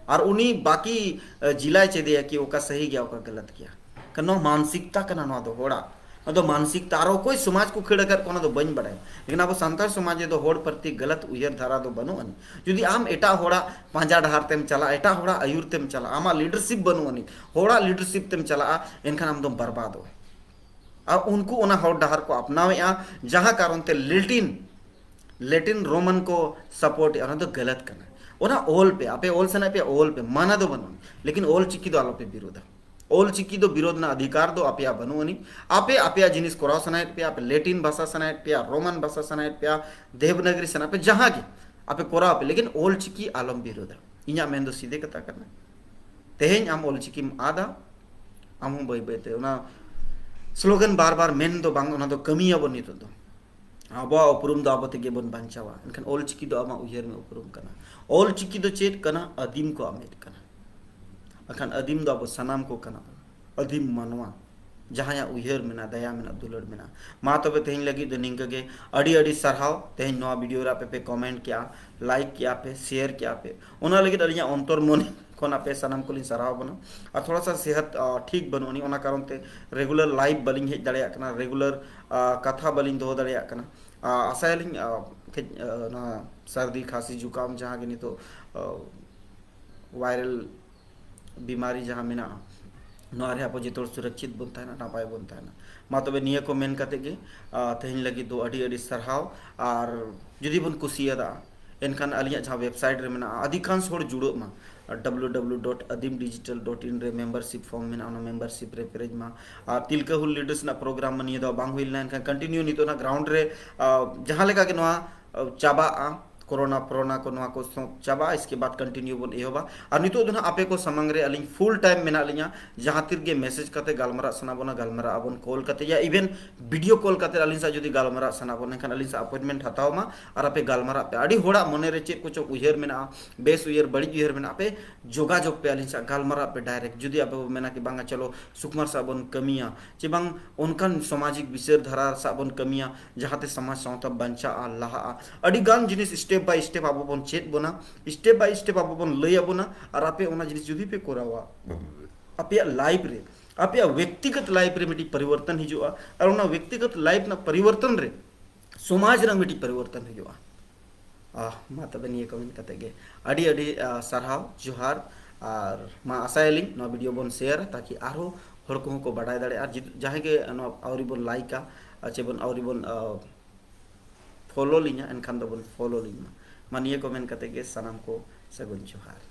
ᱟᱨ ᱩᱱᱤ ᱵᱟᱠᱤ ᱡᱤᱞᱟᱭ ᱪᱮᱫᱮᱭᱟ ᱠᱤ ᱚᱠᱟ ᱥᱟᱹᱦᱤ ᱜᱮᱭᱟ, ᱚᱠᱟ ᱜᱟᱞᱟᱛ ᱜᱮᱭᱟ᱾ ᱠᱟᱨᱚᱱ ᱱᱚᱣᱟ ᱢᱟᱱᱥᱤᱠᱛᱟ ᱠᱟᱱᱟ ᱱᱚᱣᱟ ᱫᱚ ᱦᱚᱲᱟᱜ᱾ ᱱᱚᱣᱟ ᱫᱚ ᱢᱟᱱᱥᱤᱠᱛᱟ, ᱟᱨ ᱚᱠᱚᱭ ᱥᱚᱢᱟᱡᱽ ᱠᱚ ᱠᱷᱟᱹᱲ ᱟᱠᱟᱫ ᱠᱚ, ᱚᱱᱟ ᱫᱚ ᱵᱟᱹᱧ ᱵᱟᱲᱟᱭᱟ᱾ ᱞᱮᱠᱤᱱ ᱟᱵᱚ ᱥᱟᱱᱛᱟᱲ ᱥᱚᱢᱟᱡᱽ ᱨᱮᱫᱚ ᱦᱚᱲ ᱯᱨᱚᱛᱤ ᱜᱟᱞᱟᱛ ᱩᱭᱦᱟᱹᱨ ᱫᱷᱟᱨᱟ ᱫᱚ ᱵᱟᱹᱱᱩᱜ ᱟᱹᱱᱤᱡ᱾ ᱡᱩᱫᱤ ᱟᱢ ᱮᱴᱟᱜ ᱦᱚᱲᱟᱜ ᱯᱟᱸᱡᱟ ᱰᱟᱦᱟᱨ ᱛᱮᱢ ᱪᱟᱞᱟᱜᱼᱟ, ᱮᱴᱟᱜ ᱦᱚᱲᱟᱜ ᱟᱹᱭᱩᱨ ᱛᱮᱢ ᱪᱟᱞᱟᱜᱼᱟ, ᱟᱢᱟᱜ ᱞᱤᱰᱟᱨᱥᱤᱯ ᱵᱟᱹᱱᱩᱜ ᱟᱹᱱᱤᱡ, ᱦᱚᱲᱟᱜ ᱞᱤᱰᱟᱨᱥᱤᱯ ᱛᱮᱢ ᱪᱟᱞᱟᱜᱼᱟ, ᱮᱱᱠᱷᱟᱱ ᱟᱢ ᱫᱚᱢ ᱵᱟᱨᱵᱟᱫᱚᱜᱼᱟ᱾ ᱟᱨ ᱩᱱᱠᱩ ᱚᱱᱟ ᱦᱚᱨ ᱰᱟᱦᱟᱨ ᱠᱚ ᱟᱯᱱᱟᱣᱮᱫᱼᱟ, ᱡᱟᱦᱟᱸ ᱠᱟᱨᱚᱱ ᱛᱮ ᱞᱮᱴᱤᱱ, ᱞᱮᱴᱤᱱ ᱨᱳᱢᱟᱱ ᱠᱚ ᱥᱟᱯᱳᱨᱴ ᱮᱫᱼᱟ᱾ ᱚᱱᱟ ᱫᱚ ᱜᱟᱞᱟᱛ ᱠᱟᱱᱟ᱾ ᱚᱱᱟ ᱚᱞ ᱯᱮ, ᱟᱯᱮ ᱚᱞ ᱥᱟᱱᱟᱭᱮᱫ ᱯᱮᱭᱟ ᱚᱞ ᱯᱮ, ᱢᱟᱱᱟ ᱫᱚ ᱵᱟᱹᱱᱩᱜᱼᱟ, ᱞᱮᱠᱤᱱ ᱚᱞ ᱪᱤᱠᱤ ᱫᱚ ᱟᱞᱚᱯᱮ ᱵᱤᱨᱳᱫᱟ᱾ ᱚᱞ ᱪᱤᱠᱤ ᱫᱚ ᱵᱤᱨᱳᱫ ᱨᱮᱱᱟᱜ ᱚᱫᱷᱤᱠᱟᱨ ᱫᱚ ᱟᱯᱮᱭᱟᱜ ᱵᱟᱹᱱᱩᱜ ᱟᱹᱱᱤᱡ᱾ ᱟᱯᱮ ᱟᱯᱮᱭᱟᱜ ᱡᱤᱱᱤᱥ ᱠᱚᱨᱟᱣ ᱥᱟᱱᱟᱭᱮᱫ ᱯᱮᱭᱟ, ᱟᱯᱮ ᱞᱮᱴᱤᱱ ᱵᱷᱟᱥᱟ ᱥᱟᱱᱟᱭᱮᱫ ᱯᱮᱭᱟ, ᱨᱳᱢᱟᱱ ᱵᱷᱟᱥᱟ ᱥᱟᱱᱟᱭᱮᱫ ᱯᱮᱭᱟ, ᱫᱮᱵᱽᱱᱟᱜᱽᱨᱤ ᱥᱟᱱᱟᱭᱮᱫ ᱯᱮ, ᱡᱟᱦᱟᱸ ᱜᱮ ᱟᱯᱮ ᱠᱚᱨᱟᱣ ᱯᱮ, ᱞᱮᱠᱤᱱ ᱚᱞ ᱪᱤᱠᱤ ᱟᱞᱚᱢ ᱵᱤᱨᱳᱫᱟ᱾ ᱤᱧᱟᱹᱜ ᱢᱮᱱ ᱫᱚ ᱥᱤᱫᱷᱮ ᱠᱟᱛᱷᱟ ᱠᱟᱱᱟ᱾ ᱛᱮᱦᱮᱧ ᱟᱢ ᱚᱞ ᱪᱤᱠᱤᱢ ᱟᱫᱟ, ᱟᱢ ᱦᱚᱸ ᱵᱟᱹᱭ ᱵᱟᱹᱭ ᱛᱮ ᱚᱱᱟ ᱥᱞᱳᱜᱟᱱ ᱵᱟᱨ ᱵᱟᱨ ᱢᱮᱱ ᱫᱚ ᱵᱟᱝ, ᱚᱱᱟ ᱫᱚ ᱠᱟᱹᱢᱤᱭᱟᱵᱚᱱ ᱱᱤᱛᱚᱜ ᱫᱚ᱾ ᱟᱵᱚᱣᱟᱜ ᱩᱯᱨᱩᱢ ᱫᱚ ᱟᱵᱚ ᱛᱮᱜᱮ ᱵᱚᱱ ᱵᱟᱧᱪᱟᱣᱟ᱾ ᱮᱱᱠᱷᱟᱱ ᱚᱞ ᱪᱤᱠᱤ ᱫᱚ ᱟᱢᱟᱜ ᱩᱭᱦᱟᱹᱨ ᱢᱮ ᱩᱯᱨᱩᱢ ᱠᱟᱱᱟ᱾ ᱚᱞ ᱪᱤᱠᱤ ᱫᱚ ᱪᱮᱫ ᱠᱟᱱᱟ? ᱟᱹᱫᱤᱢ ᱠᱚᱣᱟᱜ ᱢᱮᱫ ᱠᱟᱱᱟ᱾ ᱵᱟᱠᱷᱟᱱ ᱟᱹᱫᱤᱢ ᱫᱚ ᱟᱵᱚ ᱥᱟᱱᱟᱢ ᱠᱚ ᱠᱟᱱᱟ ᱵᱚᱱ᱾ ᱟᱹᱫᱤᱢ ᱢᱟᱱᱣᱟ, ᱡᱟᱦᱟᱸᱭᱟᱜ ᱩᱭᱦᱟᱹᱨ ᱢᱮᱱᱟᱜᱼᱟ, ᱫᱟᱭᱟ ᱢᱮᱱᱟᱜᱼᱟ, ᱫᱩᱞᱟᱹᱲ ᱢᱮᱱᱟᱜᱼᱟ᱾ ᱢᱟ ᱛᱚᱵᱮ ᱛᱮᱦᱮᱧ ᱞᱟᱹᱜᱤᱫ ᱫᱚ ᱱᱤᱝᱠᱟᱹ ᱜᱮ᱾ ᱟᱹᱰᱤ ᱟᱹᱰᱤ ᱥᱟᱨᱦᱟᱣ ᱛᱮᱦᱮᱧ ᱱᱚᱣᱟ ᱵᱷᱤᱰᱤᱭᱳ ᱨᱮ ᱟᱯᱮ ᱯᱮ ᱠᱚᱢᱮᱱᱴ ᱠᱮᱜᱼᱟ, ᱞᱟᱭᱤᱠ ᱠᱮᱜᱼᱟ ᱯᱮ, ᱥᱮᱭᱟᱨ ᱠᱮᱜᱼᱟ ᱯᱮ᱾ ᱚᱱᱟ ᱞᱟᱹᱜᱤᱫ ᱟᱹᱞᱤᱧᱟᱜ ᱚᱱᱛᱚᱨ ᱢᱚᱱᱮ ᱠᱷᱚᱱ ᱟᱯᱮ ᱥᱟᱱᱟᱢ ᱠᱚᱞᱤᱧ ᱥᱟᱨᱦᱟᱣ ᱵᱚᱱᱟ᱾ ᱟᱨ ᱛᱷᱚᱲᱟ ᱥᱟ ᱥᱮᱦᱟᱛ, ᱟ, ᱴᱷᱤᱠ ᱵᱟᱹᱱᱩᱜ ᱟᱹᱱᱤᱡ, ᱚᱱᱟ ᱠᱟᱨᱚᱱ ᱛᱮ ᱨᱮᱜᱩᱞᱟᱨ ᱞᱟᱭᱤᱵᱷ ᱵᱟᱹᱞᱤᱧ ᱦᱮᱡ ᱫᱟᱲᱮᱭᱟᱜ ᱠᱟᱱᱟ, ᱨᱮᱜᱩᱞᱟᱨ, ᱟ, ᱠᱟᱛᱷᱟ ᱵᱟᱹᱞᱤᱧ ᱫᱚᱦᱚ ᱫᱟᱲᱮᱭᱟᱜ ᱠᱟᱱᱟ᱾ ᱟ, ᱟᱥᱟᱭᱟᱞᱤᱧ, ᱟ, ᱠᱟᱹᱡ, ᱟ, ᱱᱚᱣᱟ ᱥᱟᱹᱨᱫᱤ, ᱠᱷᱟᱸᱥᱤ, ᱡᱩᱠᱟᱢ ᱡᱟᱦᱟᱸ ᱜᱮ ᱱᱤᱛᱚᱜ, ᱟ, ᱵᱷᱟᱭᱨᱟᱞ ᱵᱤᱢᱟᱨᱤ ᱡᱟᱦᱟᱸ ᱢᱮᱱᱟᱜᱼᱟ, ᱱᱚᱣᱟ ᱨᱮ ᱟᱵᱚ ᱡᱚᱛᱚ ᱦᱚᱲ ᱥᱩᱨᱚᱠᱪᱷᱤᱛ ᱵᱚᱱ ᱛᱟᱦᱮᱱᱟ, ᱱᱟᱯᱟᱭ ᱵᱚᱱ ᱛᱟᱦᱮᱱᱟ᱾ ᱢᱟ ᱛᱚᱵᱮ ᱱᱤᱭᱟᱹ ᱠᱚ ᱢᱮᱱ ᱠᱟᱛᱮ ᱜᱮ, ᱟ, ᱛᱮᱦᱮᱧ ᱞᱟᱹᱜᱤᱫ ᱫᱚ ᱟᱹᱰᱤ ᱟᱹᱰᱤ ᱥᱟᱨᱦᱟᱣ᱾ ᱟᱨ ᱡᱩᱫᱤ ᱵᱚᱱ ᱠᱩᱥᱤᱭᱟᱫᱟ, ᱮᱱᱠᱷᱟᱱ ᱟᱹᱞᱤᱧᱟᱜ ᱡᱟᱦᱟᱸ ᱣᱮᱵᱥᱟᱭᱤᱴ ᱨᱮ ᱢᱮᱱᱟᱜᱼᱟ, ᱟᱹᱰᱤ ᱜᱟᱱ ᱦᱚᱲ ᱡᱩᱲᱟᱹᱜ ᱢᱟ, W W W dot Adim digital dot in ᱨᱮ ᱢᱮᱢᱵᱟᱨᱥᱤᱯ ᱯᱷᱚᱨᱢ ᱢᱮᱱᱟᱜᱼᱟ, ᱚᱱᱟ ᱢᱮᱢᱵᱟᱨᱥᱤᱯ ᱨᱮ ᱯᱮᱨᱮᱡ ᱢᱟ᱾ ᱟᱨ ᱛᱤᱞᱠᱟᱹ ᱦᱩᱞ ᱞᱤᱰᱟᱨᱥ ᱨᱮᱱᱟᱜ ᱯᱨᱳᱜᱨᱟᱢ ᱢᱟ ᱱᱤᱭᱟᱹ ᱫᱚ ᱵᱟᱝ ᱦᱩᱭ ᱞᱮᱱᱟ, ᱮᱱᱠᱷᱟᱱ ᱠᱚᱱᱴᱤᱱᱤᱭᱩ ᱱᱤᱛᱚᱜ ᱚᱱᱟ ᱜᱨᱟᱣᱩᱱᱰ ᱨᱮ, ᱟ, ᱡᱟᱦᱟᱸ ᱞᱮᱠᱟ ᱜᱮ ᱱᱚᱣᱟ, ᱟ, ᱪᱟᱵᱟᱜᱼᱟ, ᱠᱳᱨᱳᱱᱟ ᱯᱷᱳᱨᱳᱱᱟ ᱠᱚ, ᱱᱚᱣᱟ ᱠᱚ ᱥᱚᱵ ᱪᱟᱵᱟᱜᱼᱟ, ᱤᱥᱠᱮ ᱵᱟᱫ ᱠᱚᱱᱴᱤᱱᱤᱭᱩ ᱵᱚᱱ ᱮᱦᱚᱵᱟ᱾ ᱟᱨ ᱱᱤᱛᱚᱜ ᱫᱚ ᱱᱟᱦᱟᱜ ᱟᱯᱮ ᱠᱚ ᱥᱟᱢᱟᱝ ᱨᱮ ᱟᱹᱞᱤᱧ ᱯᱷᱩᱞ ᱴᱟᱭᱤᱢ ᱢᱮᱱᱟᱜ ᱞᱤᱧᱟ, ᱡᱟᱦᱟᱸ ᱛᱤᱨ ᱜᱮ ᱢᱮᱥᱮᱡᱽ ᱠᱟᱛᱮ ᱜᱟᱞᱢᱟᱨᱟᱜ ᱥᱟᱱᱟ ᱵᱚᱱᱟ, ᱜᱟᱞᱢᱟᱨᱟᱜ ᱟᱵᱚᱱ ᱠᱚᱞ ᱠᱟᱛᱮ, ᱭᱟ ᱤᱵᱷᱮᱱ ᱵᱷᱤᱰᱤᱭᱳ ᱠᱚᱞ ᱠᱟᱛᱮ ᱟᱹᱞᱤᱧ ᱥᱟᱶ ᱡᱩᱫᱤ ᱜᱟᱞᱢᱟᱨᱟᱜ ᱥᱟᱱᱟ ᱵᱚᱱ, ᱮᱱᱠᱷᱟᱱ ᱟᱹᱞᱤᱧ ᱥᱟᱶ ᱟᱯᱚᱭᱮᱱᱴᱢᱮᱱᱴ ᱦᱟᱛᱟᱣ ᱢᱟ ᱟᱨ ᱟᱯᱮ ᱜᱟᱞᱢᱟᱨᱟᱜ ᱯᱮ᱾ ᱟᱹᱰᱤ ᱦᱚᱲᱟᱜ ᱢᱚᱱᱮ ᱨᱮ ᱪᱮᱫ ᱠᱚᱪᱚᱝ ᱩᱭᱦᱟᱹᱨ ᱢᱮᱱᱟᱜᱼᱟ, ᱵᱮᱥ ᱩᱭᱦᱟᱹᱨ, ᱵᱟᱹᱲᱤᱡ ᱩᱭᱦᱟᱹᱨ ᱢᱮᱱᱟᱜᱼᱟ, ᱟᱯᱮ ᱡᱳᱜᱟᱡᱳᱜᱽ ᱯᱮ ᱟᱹᱞᱤᱧ ᱥᱟᱶ, ᱜᱟᱞᱢᱟᱨᱟᱜ ᱯᱮ ᱰᱟᱭᱨᱮᱠᱴ᱾ ᱡᱩᱫᱤ ᱟᱯᱮ ᱯᱮ ᱢᱮᱱᱟ ᱠᱤ ᱵᱟᱝᱟ ᱪᱚᱞᱚ ᱥᱩᱠᱩᱢᱟᱨ ᱥᱟᱶ ᱵᱚᱱ ᱠᱟᱹᱢᱤᱭᱟ, ᱪᱮ ᱵᱟᱝ ᱚᱱᱠᱟᱱ ᱥᱟᱢᱟᱡᱤᱠ ᱵᱤᱪᱟᱹᱨ ᱫᱷᱟᱨᱟ ᱥᱟᱶ ᱵᱚᱱ ᱠᱟᱹᱢᱤᱭᱟ, ᱡᱟᱦᱟᱸᱛᱮ ᱥᱚᱢᱟᱡᱽ ᱥᱟᱶᱛᱟ ᱵᱟᱧᱪᱟᱜᱼᱟ, ᱞᱟᱦᱟᱜᱼᱟ᱾ ᱟᱹᱰᱤ ᱜᱟᱱ ᱡᱤᱱᱤᱥ ᱥᱴᱮᱯ ᱵᱟᱭ ᱥᱴᱮᱯ ᱟᱵᱚ ᱵᱚᱱ ᱪᱮᱫ ᱵᱚᱱᱟ, ᱥᱴᱮᱯ ᱵᱟᱭ ᱥᱴᱮᱯ ᱟᱵᱚ ᱵᱚᱱ ᱞᱟᱹᱭ ᱟᱵᱚᱱᱟ, ᱟᱨ ᱟᱯᱮ ᱚᱱᱟ ᱡᱤᱱᱤᱥ ᱡᱩᱫᱤ ᱯᱮ ᱠᱚᱨᱟᱣᱟ, ᱟᱯᱮᱭᱟᱜ ᱞᱟᱭᱤᱯᱷ ᱨᱮ, ᱟᱯᱮᱭᱟᱜ ᱵᱮᱠᱛᱤᱜᱚᱛ ᱞᱟᱭᱤᱯᱷ ᱨᱮ ᱢᱤᱫᱴᱤᱡ ᱯᱚᱨᱤᱵᱚᱨᱛᱚᱱ ᱦᱤᱡᱩᱜᱼᱟ, ᱟᱨ ᱚᱱᱟ ᱵᱮᱠᱛᱤᱜᱚᱛ ᱞᱟᱭᱤᱯᱷ ᱨᱮᱱᱟᱜ ᱯᱚᱨᱤᱵᱚᱨᱛᱚᱱ ᱨᱮ ᱥᱚᱢᱟᱡᱽ ᱨᱮᱱᱟᱜ ᱢᱤᱫᱴᱤᱡ ᱯᱚᱨᱤᱵᱚᱨᱛᱚᱱ ᱦᱤᱡᱩᱜᱼᱟ᱾ ᱟᱦ, ᱢᱟ ᱛᱚᱵᱮ ᱱᱤᱭᱟᱹ ᱠᱚ ᱢᱮᱱ ᱠᱟᱛᱮ ᱜᱮ ᱟᱹᱰᱤ ᱟᱹᱰᱤ, ᱟᱦ, ᱥᱟᱨᱦᱟᱣ, ᱡᱚᱦᱟᱨ᱾ ᱟᱨ ᱢᱟ ᱟᱥᱟᱭᱟᱞᱤᱧ ᱱᱚᱣᱟ ᱵᱷᱤᱰᱤᱭᱳ ᱵᱚᱱ ᱥᱮᱭᱟᱨᱟ, ᱛᱟᱠᱤ ᱟᱨᱦᱚᱸ ᱦᱚᱲ ᱠᱚᱦᱚᱸ ᱠᱚ ᱵᱟᱰᱟᱭ ᱫᱟᱲᱮᱭᱟᱜᱼᱟ᱾ ᱟᱨ ᱡᱩᱫᱤ ᱡᱟᱦᱟᱸᱭ ᱜᱮ ᱱᱚᱣᱟ ᱟᱹᱣᱨᱤ ᱵᱚᱱ ᱞᱟᱭᱤᱠᱟ, ᱟᱨ ᱪᱮ ᱵᱚᱱ ᱟᱹᱣᱨᱤ ᱵᱚᱱ, ᱟᱦ, ᱯᱷᱚᱞᱳ ᱞᱤᱧᱟ, ᱮᱱᱠᱷᱟᱱ ᱫᱚᱵᱚᱱ ᱯᱷᱚᱞᱳ ᱞᱤᱧ ᱢᱟ᱾ ᱢᱟ ᱱᱤᱭᱟᱹ ᱠᱚ ᱢᱮᱱ ᱠᱟᱛᱮ ᱜᱮ ᱥᱟᱱᱟᱢ ᱠᱚ ᱥᱟᱹᱜᱩᱱ ᱡᱚᱦᱟᱨ᱾